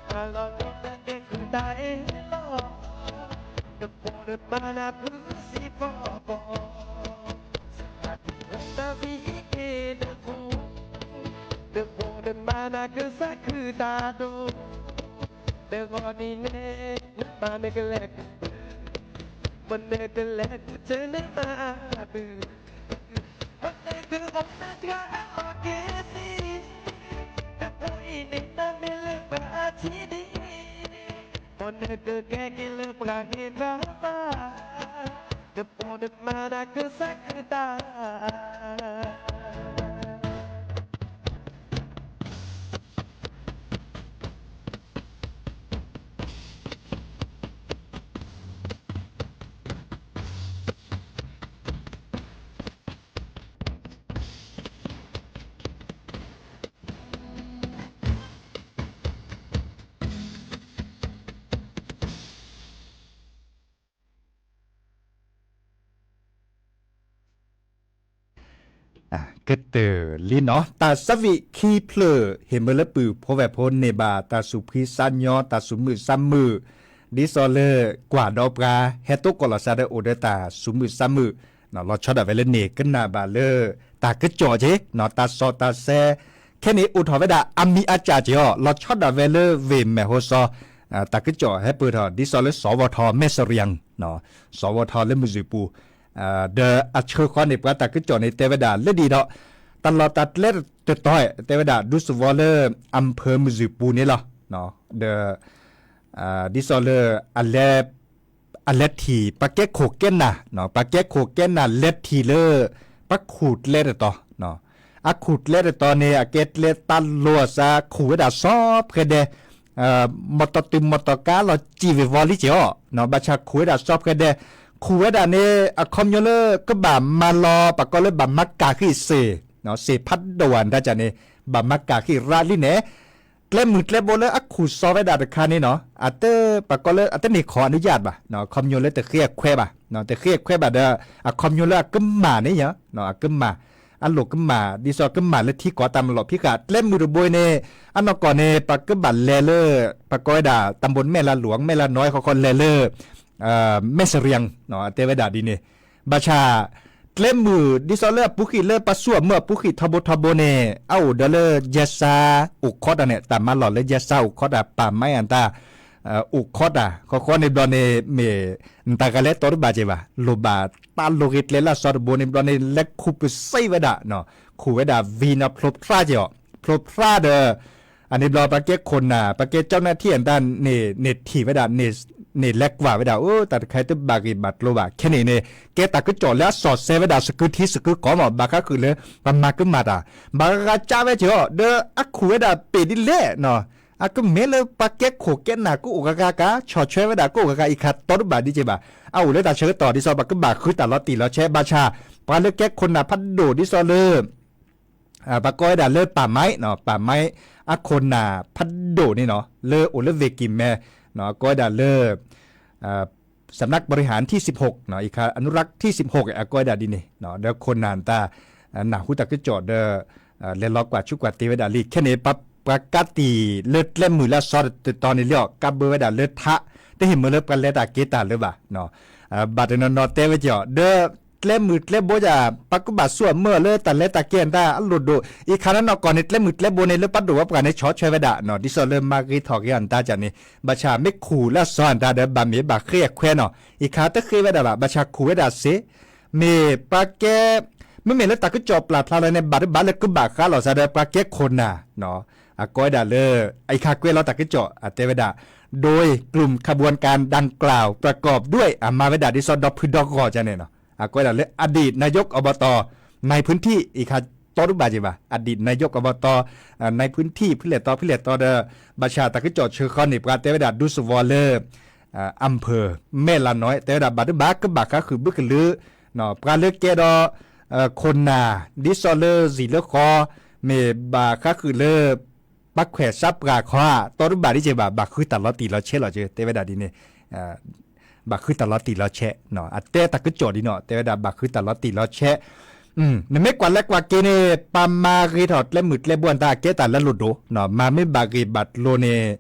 ဟါလီၤန့ၣ်နကဲဃုာ်တၢ်အ့ၣ်လီၤ, နဖိနမါနၢ်ပၢၢ်စ့ၢ်ကီး, တၢ်ဖံးက့ၤနဖိ, နဖိနမါနၢ်ကစၢ်ဃုာ်တၢ်ဒိၣ်, နဂီၢ်နံၤန့ၣ် နမါနကလဲၤကပၢၤ, မ့ၢ်နကလဲၤကဆူနမါအမုၢ်, မ့ၢ်နကအိၣ်နၤတဂၤအလီၢ်က့ၤဆံး, နဖိအံၤန့ၣ်နမ့ၢ်လၢပှၤအထံးဒံး, မ့ၢ်နကကဲက့ၤလၢပှၤဂ့ၤတၢ်ဘၣ်, နဖိနမါနၢ်ကစၢ်ဃုာ်တၢ် ကတၢၢ်လံနီၤ, တၢ်ဆၢဝံၣ်ခံဖျၢၣ် ဟ့ၣ်မၢလၢပုၢ်ဖိဝဲၢ်ဖိန့ၢ်ဘၣ် တၢ်သူၣ်ဖှံသးညီ တၢ်သူၣ်မုာ်သးမုာ်, ဒ်သိးလၢကွၢ်ဒီးပှၤ ဟဲတိကိးလီၤသးဒီးအိၣ်ဒီးတၢ်သူၣ်မုာ်သးမုာ်, လီၤဆီဒၣ်ဝဲလၢန့ၣ် ကနၣ်ဘၣ်လၢ တၢ်ကစီၣ်က့ၤ တၢ်စီတၢ်ဆှံ ခဲန့ၣ်အိၣ်ထီၣ်ဝဲဒၣ်အမံၤအစၢ်က့ၤအီၤ, လီၤဆီဒၣ်ဝဲလၢဝ့ၢ်မဲာ်ဟိစီ တၢ်ကစီၣ်ဟဲပၢၢ်ထီၣ် ဒ်သိးလၢ စဝထ မဲၢ်စရံယၣ် စဝထ လၢမုၢ်စံၣ်ပူၤ, ဒီးအဆၢဃီန့ၣ် ပှၤတၢ်ကစီၣ်န့ၣ်တဲဝဲဒၣ်လၢဒ်ဒီး တၢ်လီၢ်တၢ်ကျဲတတီၤ တဲဝဲဒၣ် ဒူသဝီလၢ အၣ်ဖၢၣ်မုၢ်စံၣ်ပူၤန့ၣ်လီၤ. ဒီး ဒ်သိးလၢ အလဲၤထံၣ် ပှၤကဲခိၣ်ကဲနၢ်, ပှၤကဲခိၣ်ကဲနၢ်လဲၤထံၣ်လၢ ပှၤခူၣ်ကျဲတတီၤ, အခူၣ်ကျဲတတီၤန့ၣ် အကဲကျဲတၢ်လိၤအသး ခူၣ်ဝဲဒၣ်စီဖှဲဒဲး, မီၢ်တီၢ်တုၤမီၢ်တီၢ်ကါလီၤစံၣ်ဝ့ၤဝီၤလံက့ၤအီၤ, ဘၣ်ဆၣ်ခူၣ်ဝဲဒၣ်စီဖှဲဒဲး, ခူၣ်ဝဲဒၣ်န့ၣ် အခီပညီလၢကဘၣ်မၤလီၤ ပှၤကိးလၢဘၣ်မၤကၢ်ဃံၣ်စ့ၣ်, စ့ၣ်ဖးဒိၣ်အတၢ်ကန့ၣ် ဘၣ်မၤကၢ်ဃံၣ်ရးလံန့ၣ် ကျဲမုၢ်ကျဲဘိလၢအခူၣ်စီဝဲဒၣ်တခါန့ၣ်နီၤ အတ ပှၤကိးလၢအတန့ၢ်ခီၣ်အနုယၢၣ်ဘၣ်, အခီပညီလၢတဃ့အခွဲးဘၣ်, တဃ့အခွဲးဘၣ်ဒီး အခီပညီလၢအကမၢ်န့ၣ်ယါ, အကမၢ်, အလိၣ်ကမၢ် ဒ်သိးကမၢ်လၢထံကီၢ်တၢ်မၤလီၢ်ဖံးဃာ် ကျဲမုၢ်တဘိအံၤန့ၣ် အနီၢ်ကီၢ်န့ၣ် ပှၤကဘၣ်လဲၤလၢ ပှၤကိးဝဲဒၣ် တၢ်ဘိမဲၢ်လးလူၤ မဲၢ်လးနီၢ် ဃီဃီလဲၤလၢ မဲၢ်စရံယၣ် တဲဝဲဒၣ်ဒ်န့ၣ်, ဘၣ်ဆၣ် ကျဲမုၢ် ဒ်သိးလၢအပူၤဃံၣ်လၢပှၤဆူၣ်အမုၢ်အပူၤဃံၣ်ထီဘိထီဘိန့ၣ် အအိၣ်ဒီးလၢယဲစါအိၣ်ခိးတၢ်န့ၣ် တၢ်မၤလီၢ်လၢယဲစါအိၣ်ခိးတၢ် ပၢ်မါယၣ်တၢ် အိၣ်ခိးတၢ် ဃီဃီန့ၣ်ဘျီန့ၣ် မ့ၢ် နတၢ်ဂၤလဲၤတီတဘၣ်က့ၤဘၣ် လိၣ်ဘၣ်တၢ်လိၤဂ့ၤကျဲလၢအစီတဘိန့ၣ်ဘျီန့ၣ် လဲၤခူၣ်ပစံးဝဲဒၣ်, ခူၣ်ဝဲဒၣ်ဝံၤနီၤ ဖျိဖျါက့ၤအီၤ ဖျိဖျါဒီး အန့ၣ်ဘျီ ပှၤကဲခိၣ်နၢ် ပှၤကဲကၠီနၢ်ထံၣ်အတၢ်န့ၣ် န့ၣ်ထံၣ်ဝဲဒၣ် န့ၣ်လဲၤကွၢ်ဝဲဒၣ် အိၣ်တၢ်တခါတဘၣ်ဂ့ၢ်ဘၣ်ကျိၤဘၣ် ခဲန့ၣ်န့ၣ် ကဲတၢ်ကစီၣ်လၢအစီၤစဲဝဲဒၣ်စကုထံစကုကီၢ်မး ဘၣ်ဃးဃုာ်လၢ ပှၤမၤကမၣ်တၢ် ဘၣ်ဂၤဂၤကၠါဝဲက့ၤအီၤ ဒီးအခိၣ်ဝဲဒၣ်ပ့ၢ်ဒ်လဲၣ်နီၤ အကမ့ၢ်လၢပှၤကဲခိၣ်ကဲနၢ်ကအိၣ်ဂၤဂၤကါ ဆီၣ်ထွဲဝဲဒၣ်ကအိၣ်ဂၤဂၤအံၤခါတီတဘၣ်ဒ်က့ၤဘၣ် အအိၣ်လၢတၢ်ဆၢကတီၢ်ဒ်သိး ပကဘၣ်ဃုတၢ်လီၤတံၢ်လီၤဆဲး ဘၣ်ဆၣ် ပှၤလၢကဲခိၣ်နၢ်ဖးဒိၣ်ဒ်သိးလၢ ပှၤကိးဝဲဒၣ်လၢပၢ်မါ ပၢ်မါ အခိၣ်နၢ်ဖးဒိၣ်န့ၣ်နီၤ လၢအိၣ်လၢ ဝ့ၢ်ကံၢ်မဲ ကိးဝဲဒၣ်လၢ สำนักบริหารที่สิบหก အံၤခါ อนุรักษ์ที่สิบหก အကိးဝဲဒၣ်ဒ်န့ၣ် ဒီးခိၣ်နၢ်တၢ် နၢ်ဟူတၢ်ကစီၣ်ဒီး လဲၤလီၤကွၢ်ဆူကွၢ်တ့ၢ်ဝဲဒၣ်လံ ခဲန့ၣ် ပှၤကးတံာ်လၢကျဲမုၢ်လၢအစီၤတတီၤန့ၣ်လံအီၤ ကးဘၢဝဲဒၣ်လၢထး တဟ့ၣ်မ့ၢ်လၢပှၤလဲၤတၢ်က့ၤတၢ်လၢၤဘၣ် ဘၣ်တနီၤနီၤတဲဝဲက့ၤအီၤ ဒီးကျဲမုၢ်ကျဲဘိယၤ ပှၤကဘၣ်ဆူအမၢလၢတၢ်လဲၤတၢ်က့ၤအတၢ်အလိၣ်ဒိၣ် အံၤခါနီၢ်နီၢ်ကီၢ်န့ၣ် ကျဲမုၢ်ကျဲဘိန့ၣ် လၢပှၤဒိၣ်ဝဲပှၤန့ၣ် ဆီၣ်ထွဲဝဲဒၣ်နီၤ ဒ်သိးလၢမၤဂ့ၤထီၣ်က့ၤအီၤတၢ်ကန့ၣ် ဘၣ်ဆၣ်မ့ၢ်ခူၣ်လၢအစီၤအတၢ်ဒီး ဘၣ်မ့ၢ်ဘၣ်ဃ့အခွဲးနီၤ အံၤခါတဃ့ဝဲဒၣ်ဘၣ် ဘၣ်ဆၣ်ခူၣ်ဝဲဒၣ်စ့ မ့ၢ်ပှၤကဲ မ့မ့ၢ်လၢတၢ်ကစီၣ်ပျၢ်ဖျါလီၤန့ၣ် ဘၣ်တဘၣ်လၢကဘၣ်ဃးလီၤစ့ၢ်ဒီး ပှၤကဲခိၣ်နၢ် အကိးဝဲဒၣ်လၢ အံၤခါကွဲးလီၤတၢ်ကစီၣ် အတဲဝဲဒၣ် โดยกลุ่มขบวนการดังกล่าว ประกอบด้วย အမၤဝဲဒၣ်ဒ်သိးဒီဖုဒီဂီၢ်န့ၣ်နီၤ အကိးဝဲဒၣ်လၢ อดีตนายกอบต ในพื้นที่ အံၤခါတီတဘၣ်က့ၤဘၣ် อดีตนายกอบต ในพื้นที่ ဖဲလဲၣ်တီဖဲလဲၣ်တီဒီး ဘၣ်ဆၣ်တၢ်ကစီၣ်ဆၢဃီန့ၣ် ပှၤတဲဝဲဒၣ်ဒူသဝီလၢ အမ်ဖၢၣ် မဲၢ်လးနီၢ် တဲဝဲဒၣ်ဘၣ်တဘၣ်ကဘၣ်ဃးဃုာ်ဘုကလုာ် ပှၤလၢကဲဒီး ခိၣ်နၢ် ဒ်သိးလၢစံာ်လၢဃီ မ့ၢ်ဘၣ်ဃးဃုာ်လၢ ပှၤခွဲးစးပှၢ်ခီ တီတဘၣ်ဒ်က့ၤဘၣ် ဘၣ်ဃုတၢ်လီၤတံၢ်လီၤဆဲးလီၤက့ၤ တဲဝဲဒၣ်ဒ်န့ၣ် ဘၣ်ဃုတၢ်လီၤတံၢ်လီၤဆဲး အတဲတၢ်ကစီၣ်ဒ်နီၤ တဲဝဲဒၣ်ဘၣ်ဃုတၢ်လီၤတံၢ်လီၤဆဲး နမ့ၢ်ကွၢ်လဲၤကွၢ်က့ၤန့ၣ် ပမၤဂ့ၤထီၣ်ကျဲမုၢ်ကျဲဘိအတၢ်ကဲတၢ်လၢလိၣ်ဒိၣ် မၤမ့ၢ်ဘၣ်ဂ့ၢ်ဘၣ်ကျိၤန့ၣ်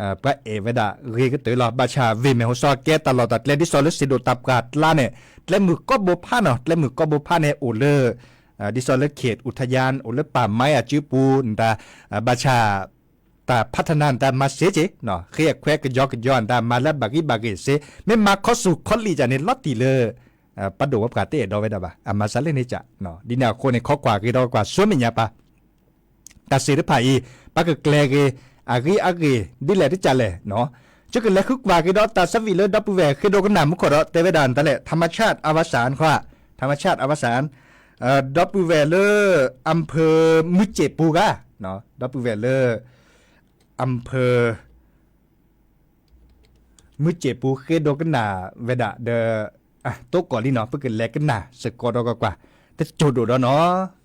ပှၤအဲၣ်ဝဲဒၣ်ဂ့ၤကတၢၢ်လီၤ ဘၣ်ဆၣ်ဝ့ၢ်မဲၢ်ဟိၣ်စီၤကဲတၢ်လီၢ်တၢ်ကျဲဒ်သိးလၢစ့ဒိၣ်တၢ်ပှၢ်ကျါန့ၣ် ကျဲမုၢ်ကီၢ်ဘိဖးနီၤ ကျဲမုၢ်ကီၢ်ဘိဖးန့ၣ် အိၣ်လၢ ဒ်သိးလၢ เขตอุทยาน အိၣ်လၢပၢ်မါအစုပူၤ နတၢ် ဘၣ်ဆၣ် တၢ်ဖးထနၢ်နတၢ်မၤစ့က့ၤ ဃ့အခွဲးကယီကယီနတၢ်မၤလၢဘၣ်ဂံၢ်ဘၣ်ဂ့ၤစ့ မ့ၢ်မၤခီဆူၣ်ခီလံာ်ကန့ၣ် လီၤတံၢ်လၢ ပှၤဒိၣ်ဝဲပှၤတအဲၣ်ဒိးဝဲဒၣ်ဘၣ် အမၤစးလဲၣ်န့ၣ်က ဒ်န့ၣ်အဃိန့ၣ် ခီကွၢ်ဂ့ၤဒီးကွၢ်ဆူမဲာ်ညါပၢ် တၢ်စ့တဖၣ်အံၤ ပကကျဲၤဂ့ၤ အဂ့ၢ်အဂ့ၢ် ဒ်လဲၣ်တကးလဲၣ်နီၤ ယကလဲၤဃုကွၢ်က့ၤဒီးတၢ်ဆၢဝံၤလၢဒီပုၢ်ဝဲၢ်ဃ့ဒိကနၣ်မူခိၣ်ဒီး တဲဝဲဒၣ်နတၢ်လဲၣ် ธรรมชาติอวสาน ခွါ ธรรมชาติอวสาน ဒီပုၢ်ဝဲၢ်လၢ อำเภอ မုၢ်စ့ၣ်ပူၤဂၤ ဒီပုၢ်ဝဲၢ်လၢ อำเภอ မုၢ်စ့ၣ်ပူၤဃ့ဒိကနၣ်ဝဲဒၣ်ဒီး တိၢ်ကီၢ်လံနီၤ ပကလဲၤကနၣ်စ့ၢ်ကီးဒီးကွၢ်ကွၢ် တစိၢ်ဒိၣ်ဒီးနီၤ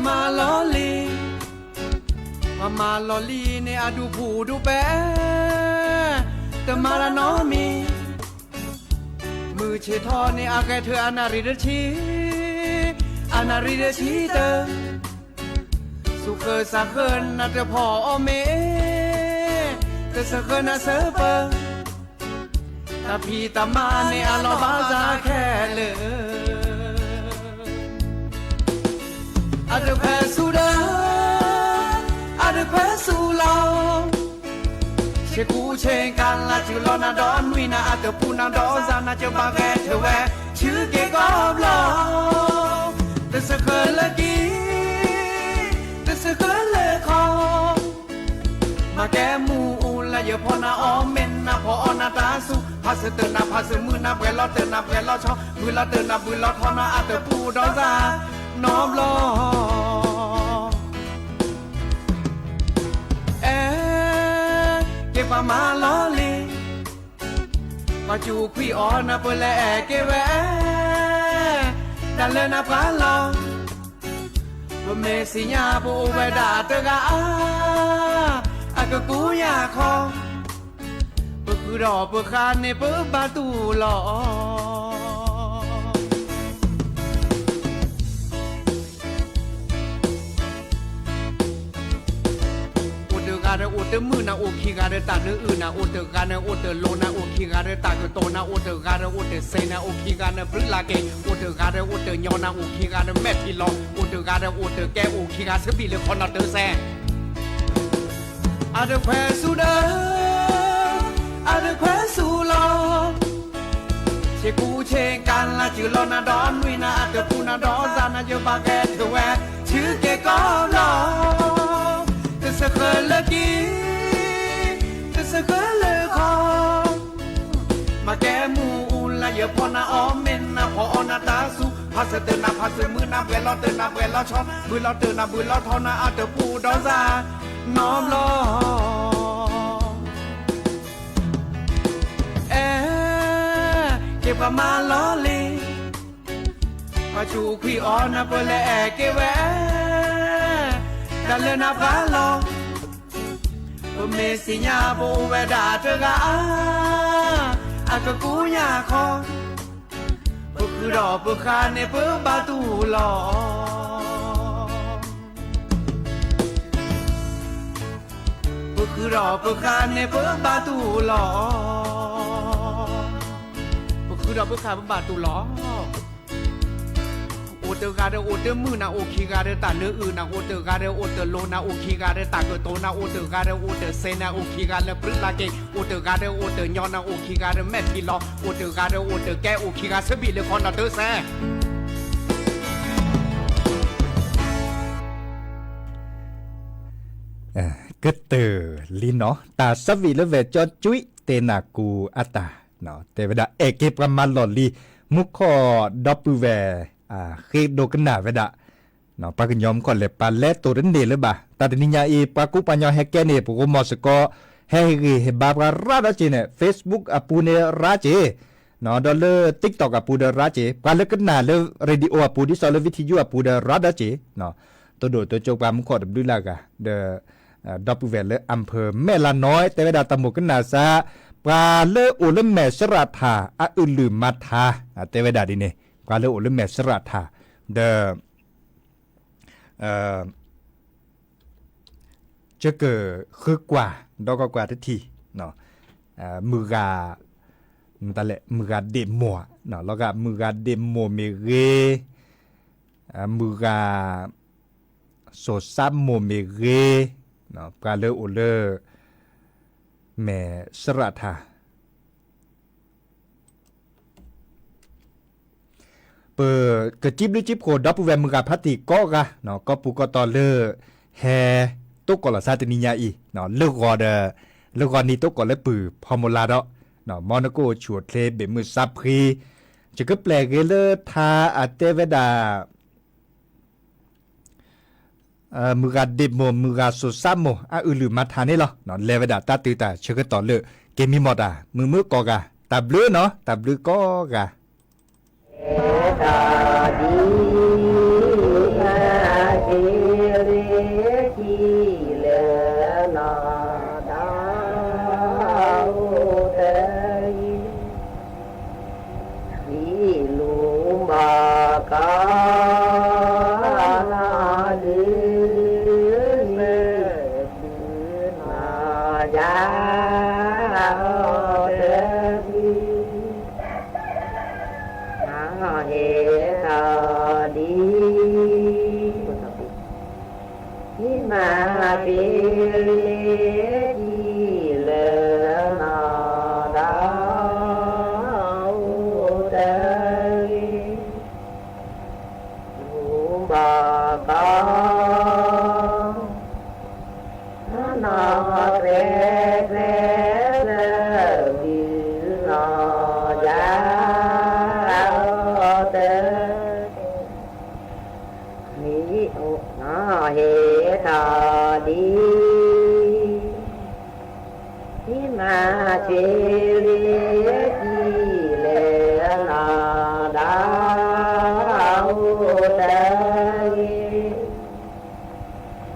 မၤလီၤလံ, ပှၤမၤလီၤလံန့ၣ်အဒူၣ်ဖူၣ်ဒူၣ်ပဲ, တမၤတၢ်နီတမံၤ, မုၢ်ဆ့ၣ်ထီၣ်န့ၣ်အဂဲၤထၢၣ်အနၣ်ရံၣ်တဆံ, အနၣ်ရံၣ်တဆံတၢ, စူၣ်ဃၢၤစးဃၢၤနၤတဖီၣ်အီၤမ့ၢ်, တစၢဃၢၤနၤစၢပၢၤ တၢ်ဖံးတၢ်မၤန့ၣ်အလီၢ်ဘၣ်စးခဲလၢာ်, အတခွဲးဆူၣ်ဒီး, အတခွဲးဆူၣ်လီၤ, ဆ့ကူဆ့ကၤလၤစၢၤလီၤနၤဒီးနွံနၤအတပူၤနၤဒီးစၢ်နၤ ကဘၣ်ဂဲၤထၢၣ်ဝဲ ဆူက့ၤကီၢ်ဘျီ, တစၢဃၢၤလၢကံ တစၢဃၢၤလၢခီ မၤကဲမူအူလၢယဖီနၤအီၣ်မ့ၢ်နၤဖီအီၣ်နၤတၢ်ဆူၣ် ဖးစၢၤတၢၢ်နၤဖးစၢၤမုၢ်နၤပှဲၤလီၤတၢၢ်နၤပှဲၤလီၤဆီ ဘုၣ်လီၤတၢၢ်နၤဘုၣ်လီၤထီနၤအတပူၤဒီးစၢ်နီဘျီ အဲ က့ၤပှၤမၤလီၤလံ, ပှၤစူၣ်ခွံၣ်အီၤနၤပလဲၤက့ၤဝဲ, တၢ်လၢနၤပှၤလီၤ, ပမ့ၢ်စံးညါပအိၣ်ဝဲဒၣ်တဂၤဧါ, အကကူညါခီ, ပဃုာ်ဒီးပဃၣ်န့ၣ်ပဘၣ်တူၢ်လီၤ. အိၣ်တဂၤဒီးအိၣ်တမုာ်နၤ အိၣ်ခံဂၤဒီးတၢ်နၢအုၣ်နၤ အိၣ်တဂၤဒီးအိၣ်တလိၤနၤ အိၣ်ခံဂၤဒီးတၢ်ကတိၤနၤ အိၣ်တဂၤဒီးအိၣ်တစဲးနၤ အိၣ်ခံဂၤဒီးပြံလၢ်က့ၤ အိၣ်တဂၤဒီးအိၣ်တညီနၤ အိၣ်ခံဂၤဒီးမဲာ်ထံလီၤ အိၣ်တဂၤဒီးအိၣ်တကဲ အိၣ်ခံဂၤဆၢဘံၣ်လၢခီနီၤတၢ်စဲး အတခွဲးဆူၣ်ဒီး အတခွဲးဆူၣ်လီၤ. ဆ့ကူဆ့ကၤလၤစၢၤလီၤနၤဒီးနွံနၤ အတပူၤနၤဒီးစၢ်နၤ ယဘၣ်ဂဲၤထၢၣ်ဝဲ ဆူက့ၤကီၢ်လီၤ. တစၢဃၢၤလၢကံ တစၢဃၢၤလၢခီ မၤကဲမူအူလၢယဖီနၤအီၣ်မ့ၢ်နၤဖီအီၣ်နၤတၢ်ဆူၣ် ဖးစၢၤတၢၢ်နၤဖးစၢၤမုၢ်နၤပှဲၤလီၤတၢၢ်နၤပှဲၤလီၤဆီ ဘုၣ်လီၤတၢၢ်နၤဘုၣ်လီၤထီနၤအတပူၤဒီးစၢ်နီဘျီ အဲ က့ၤပှၤမၤလီၤလံ ပှၤစူၣ်ခွံၣ်အီၤနၤပလဲၤက့ၤဝဲ တၢ်လၢနၤပှၤလီၤ ပမ့ၢ်စံးညါပအိၣ်ဝဲဒၣ်တဂၤဧါ အကကူညါခီ ပဃုာ်ဒီးပဃၣ်န့ၣ်ပဘၣ်တူၢ်လီၤ. ပဃုာ်ဒီးပဃၣ်န့ၣ်ပဘၣ်တူၢ်လီၤ. ပဃုာ်ဒီးပဃၣ်ပဘၣ်တူၢ်လီၤ. အိၣ်တဂၤဒီးအိၣ်တမုာ်နၤ အိၣ်ခံဂၤဒီးတၢ်နၢအုၣ်နၤ အိၣ်တဂၤဒီးအိၣ်တလိၤနၤ အိၣ်ခံဂၤဒီးတၢ်ကတိၤနၤ အိၣ်တဂၤဒီးအိၣ်တစဲးနၤ အိၣ်ခံဂၤလၢပြံလၢ်က့ၤ အိၣ်တဂၤဒီးအိၣ်တညီနၤ အိၣ်ခံဂၤဒီးမဲာ်ထံလီၤ အိၣ်တဂၤဒီးအိၣ်တကဲ အိၣ်ခံဂၤဆၢဘံၣ်လၢခီနီၤတၢ်စဲး ကတၢၢ်လံနီၤ တၢ်ဆၢဘံၣ်လၢဝဲၢ်ကၠီကွံတဲနၢ်ကူအတၢ် တဲဝဲဒၣ် အဲၣ်က့ၤပှၤမၤလီၢ်လံၤ မူခိၣ်ဒီပုၢ်ဝဲၢ် ဃ့ဒိကနၣ်ဝဲဒၣ် ပှၤကညီမူခိၣ်လဲၤပာ်လဲတိၤတန့ၢ်လၢၤဘၣ် တၢ်တနံၤညါအံၤ ပှၤကူပှၤကညီဟဲကဲန့ၣ် ပကမီၤစ့ၢ်ကီး ဟဲဟ့ၣ်ဂံၢ်ဟ့ၣ်ဘါပှၤရၤဒီးက့ၤန့ၣ် Facebook အပူၤန့ၣ်ရၤက့ၤ ဒီးလၢ TikTok အပူၤဒီးရၤက့ၤ ပှၤလၢကနၣ်လၢ radio အပူၤ ဒ်သိးလၢ video အပူၤဒီးရၤဒီးက့ၤ တဒိၣ်တကၠိပှၤမူခိၣ်တဘျုးလၢ်ဂၤ ဒီး ဒီပုၢ်ဝဲၢ်လၢ อำเภอ မဲၣ်လးနီၢ် တဲဝဲဒၣ်တၢ်မိၣ်ကနၣ်စၢ် ပှၤလၢအိၣ်လၢမဲၢ်စရးထၣ် အအုၣ်လုၢ်မၤထါ တဲဝဲဒၣ်ဒ်န့ၣ် ပှၤလၢအိၣ်လၢမဲၢ်စရးထၣ် ဒီး ကကဃုကွၢ် ဒီးကကွၢ်တထံၣ် မုၢ်ဂၤ မတၤလဲၣ် မုၢ်ဂၤဒ့ၣ်မိၢ် လီၤဂာ်မုၢ်ဂၤဒ့ၣ်မိၢ်မ့ၢ်ဂ့ၤ မုၢ်ဂၤ စိၤစါမိၢ်မ့ၢ်ဂ့ၤ ပှၤလၢအိၣ်လၢ မဲၢ်စရးထၣ် ပကစံးဘျုးစံးဖှိၣ်ဒီပုၢ်ဝဲၢ်မုၢ်ဂၤဖးတံၢ်ကိးဂၤ ကိးပူၤကိးတီၤလၢ ဟဲ တိကိးလီၤစၢ်တနံၤညါအံၤ လၢဂီၤဒီး လၢဂီၤနံၤတိကိးလၢပုၢ်ဖီမိၢ်လၢ်ဒီး မ်နကအိၣ်ဆူၣ်အိၣ်ချ့ဘ့ၣ်မုၢ်စၢ်ဖှံ ယကပျဲၢ်ဂ့ၤလၢထါအတဲဝဲဒၣ် မုၢ်ဂၤဒ့ၣ်မိၢ် မုၢ်ဂၤစိၤစါမိၢ် အအုၣ်လုၢ်မၤထါန့ၣ်လီၤ. လဲၤဝဲဒၣ်တၢ်တုၤတၢ်ဆၢကတီၢ်လၢ က့ၤမံမီၢ်တၢ် မုာ်မုာ်ကိးဂၤ တၢ်ဘျုးနီၤ တၢ်ဘျုးကိးဂၤ တၢ်ဒ်မၤသ့ ဖံလ့ကံလဲၣ်နီၢ်ဒီးအိၣ်တဂ့ၤ,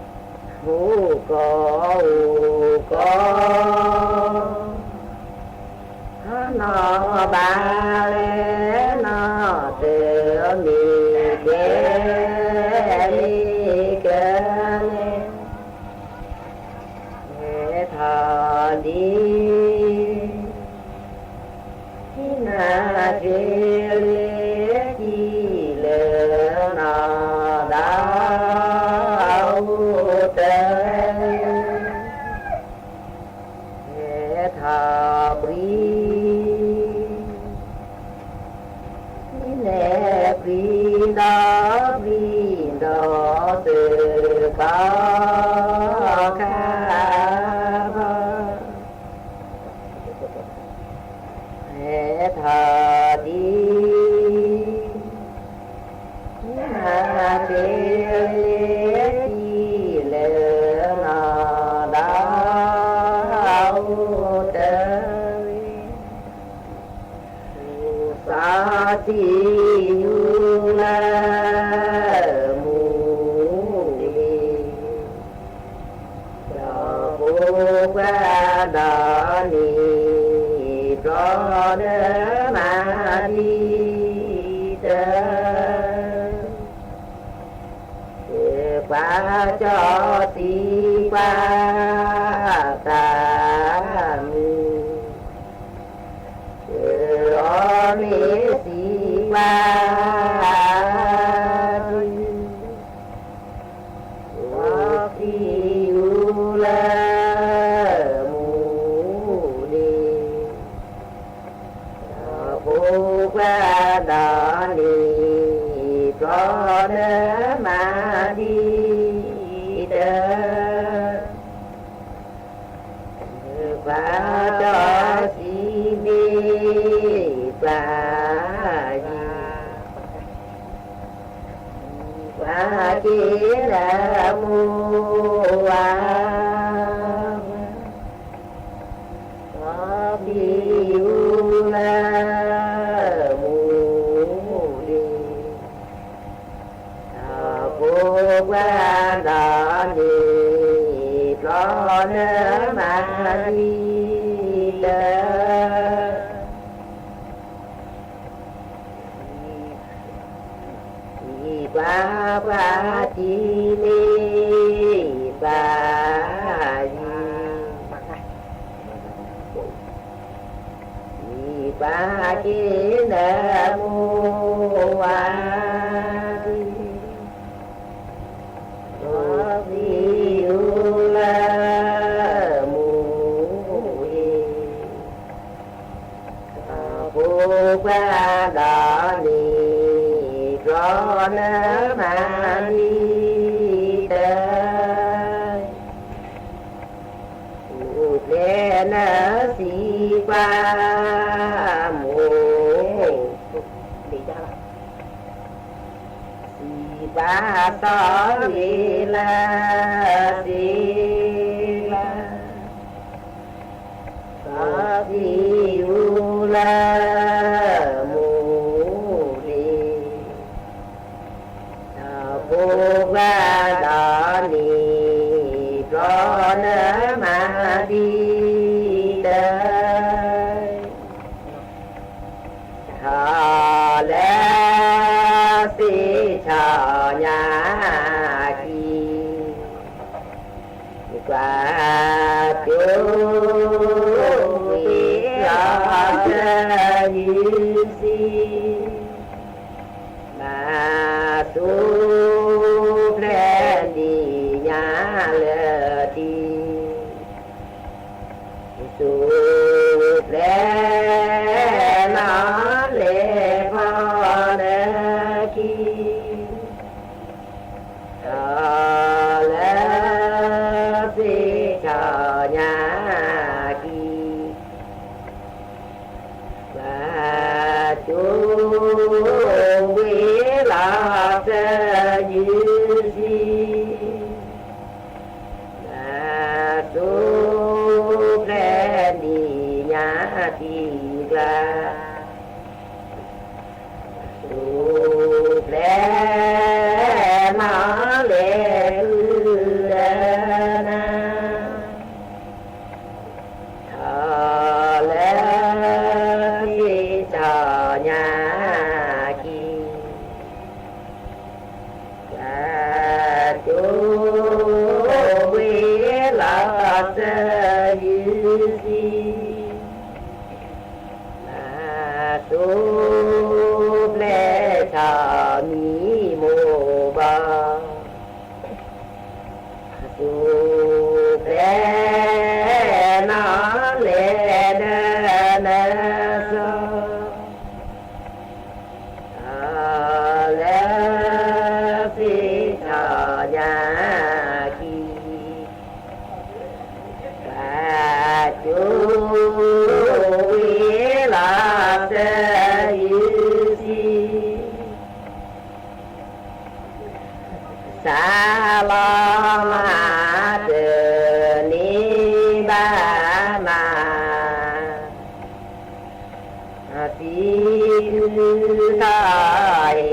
မူကီၢ်အိၣ်ကီၢ် နီၢ်ဘၣ်လဲၣ်နီၢ်တမ့ၢ်ကဲမ့ၢ်ကဲလဲၣ်, ဟဲထီၣ်ဒ် ဟံးနၤဖံလ့ကံလဲၣ်နီၢ်ဒီးအိၣ်တဂ့ၤ, ဟဲထီၣ်ပှံၤ ဟံးနၤဖံဒီးပှံၤဒီးတကီၢ်ခါဘၣ်, ဟဲထီၣ်ဒ် ဟံးနၤဖံလ့ကံလဲၣ်နီၢ်ဒီးအိၣ်တဂ့ၤ, သူၣ်စၢ်သံယူၤလၢမူဒ့ ဒီးဖိပှၤဒီနံၤ ပျီနမၤဒ်တၢ်, ပှၤကၠီသံကွၢ်တၢ်မုာ် အီၤမ့ၢ်သံကွၢ် သံယူၤလၢမူဒ့ ဒီးဖိပှၤဒီနံၤ ပျီနမၤဒ်တၢ် ပှၤကၠီသံမ့ၢ်ပှၤယံၤ ပှၤက့ၤနမိၢ်ဝါ ဒီးသံယူၤလၢမူဒ့ ဒီးဖိပှၤဒီနံၤ ပျီနမၤဒ်တၢ် သံကွၢ်ပှၤတံၤမ့ၢ်ပှၤယံၤ သံကွၢ်က့ၤနမိၢ်ဝါ ဒီးသံယူၤလၢမူဒ့ ဒီးဖိပှၤဒီနံၤ ပျီနမၤဒ်တၢ် အိၣ်ဖျဲၣ်နသံကွၢ်မိၢ် သံကွၢ်စီၤဝ့ၤလၢသ့လၢ ဒီးသံယူၤလၢမူဒ့ ဒီးဖိပှၤဒီနံၤ ပျီနမၤဒ်တၢ် ထီၣ်လၢသ့ၣ်ဆီညါခံ ကွၢ်ကၠိဝ့ၤလီၤတယုၢ်ဆံ ဘၣ်ဆိဖျဲၣ်ဒံးညါလၢတံၢ် ဆိဖျဲၣ်နီၢ်လဲၤဖီနခံ ထီၣ်လၢသ့ၣ်ဆီညါခံ ကွၢ်ကၠိဝ့ၤလီၤတယုၢ်ဆံ ဘၣ်ဆိဖျဲၣ်ဒံးညါ ညါခံ ပှၤကၠိဝ့ၤလီၤစၢၤ ယုၢ်စံ မၤစိၤပျဲဆီ မံမိၢ်ဘီ စိၤပျဲနီၢ်လဲၤဒၢနၢ်စီ လၢသ့ၣ်ထီၣ်ညါခံ ပှၤကၠိဝ့ၤလီၤစၢၤ ယုၢ်စံ စးလီၤမၤတန့ၢ်ဘၣ်နၤ သံကုထီၣ်ဟ့ၣ်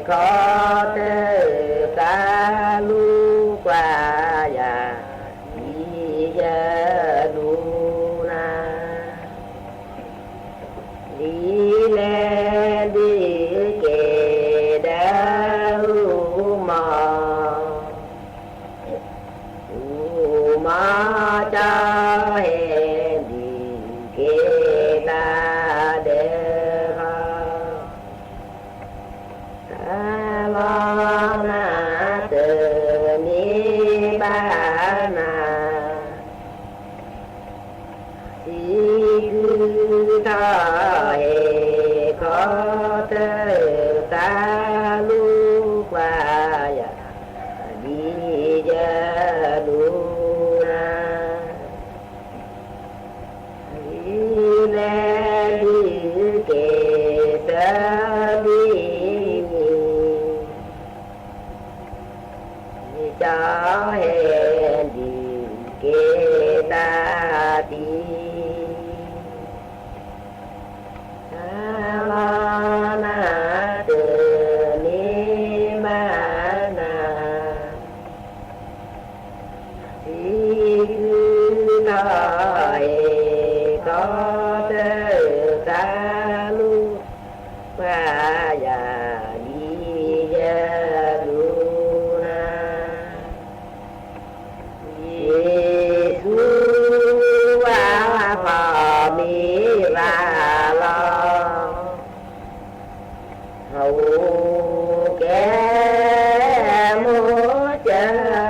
ခီတၢၢ် သးလူၤကွၢ်ယၤ ဒ်ယလူၤနၤ ဒ်လဲၣ်ဒုးက့ၤဒၢအူမီၤ အူမီၤကၠီဟဲဒုးက့ၤ တၢ်ဒဲးဘီ သးလီၤမၤတန့ၢ်ဘၣ်နၤ သံကုထီၣ်ဟ့ၣ်ခီတၢၢ် သးလူၤကွၢ်ယၤ ဒ်ယလူၤနၤ ဒ်လဲၣ်ဒုးက့ၤဆၢဒ်န့ၣ် ကၠီဟဲဒုးက့ၤတၢ်သံ သးလီၤမၤတန့ၢ်ဘၣ်နၤ သံကုထီၣ်ဟ့ၣ်ခီတၢၢ် သးလူၤကွၢ်ယၤ ဒ်ယလူၤနၤ ယ့ၣ်ၡူးအဖီမ့ၢ်ဘၣ်လီၤ အိၣ်ကဲမိၢ်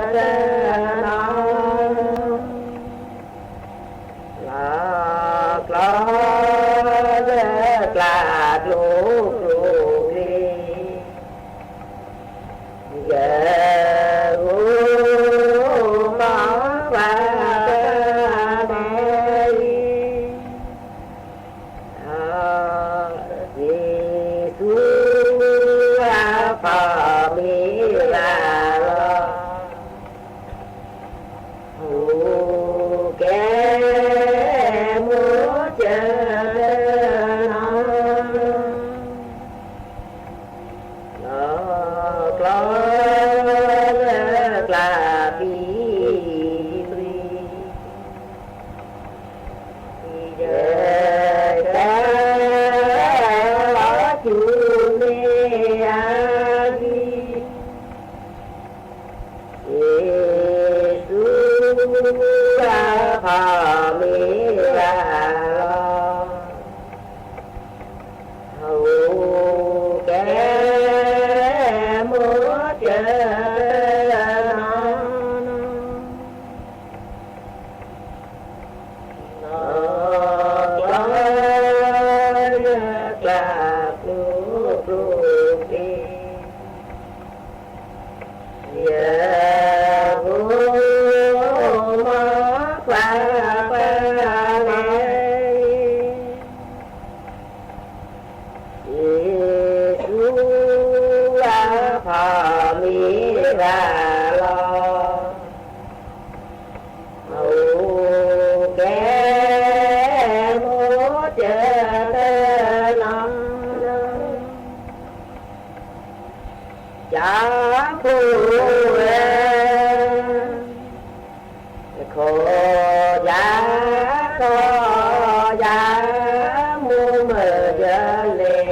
စၢၤတနီၤ လီၤကျီလၢကျးကျိၤကျိၤကျ့ ယဂီၢ်မီၢ်ပှၤတၢ် ယ့ၣ်ၡူးအဖီမ့ၢ်ဘၣ်လီၤ အိၣ်ကဲမိၢ်စၢၤတနီၤ လီၤကျီလၢကျးဖံဖု ယဆၢလီၤဆူမ့ၢ်အါဒံ ယ့ၣ်ၡူးအဖီမ့ၢ်ဘၣ်လီၤ အိၣ်ကဲမိၢ်စၢၤတနီၤ လီၤကျီလၢကျးကျိၤကျိၤကျ့ ယဂီၢ်မီၢ်ပှၤပှၤလဲၣ် ယ့ၣ်ၡူးအဖီမ့ၢ်ဘၣ်လီၤ အိၣ်ကဲမိၢ်စၢၤတနီၤ ကၠီဖိဝဲ ခိၣ်ယၤ ခိၣ်ယၤ မိၢ်မၢယလဲၤ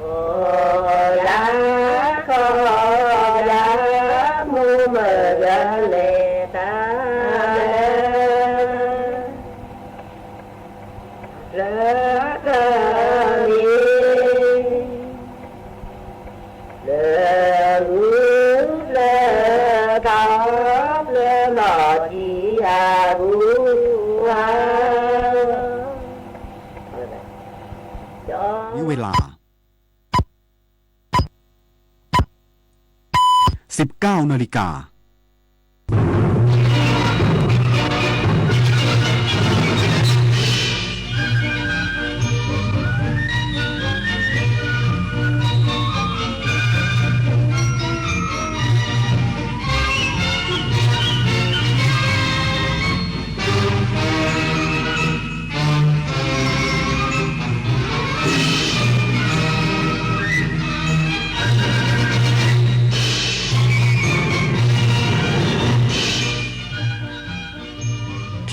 ယၤခီယၤမူမုၢ်ဂၤလဲၤတၢ်လၢ လၢကလံၤ လၢဂုၢ်လၢကီၢ် လၢမီၢ်ထံအပူၤဧါ. ဝေးเวลา สิบเก้านาฬิกา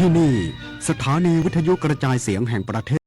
ที่นี่ สถานีวิทยุกระจายเสียงแห่งประเทศ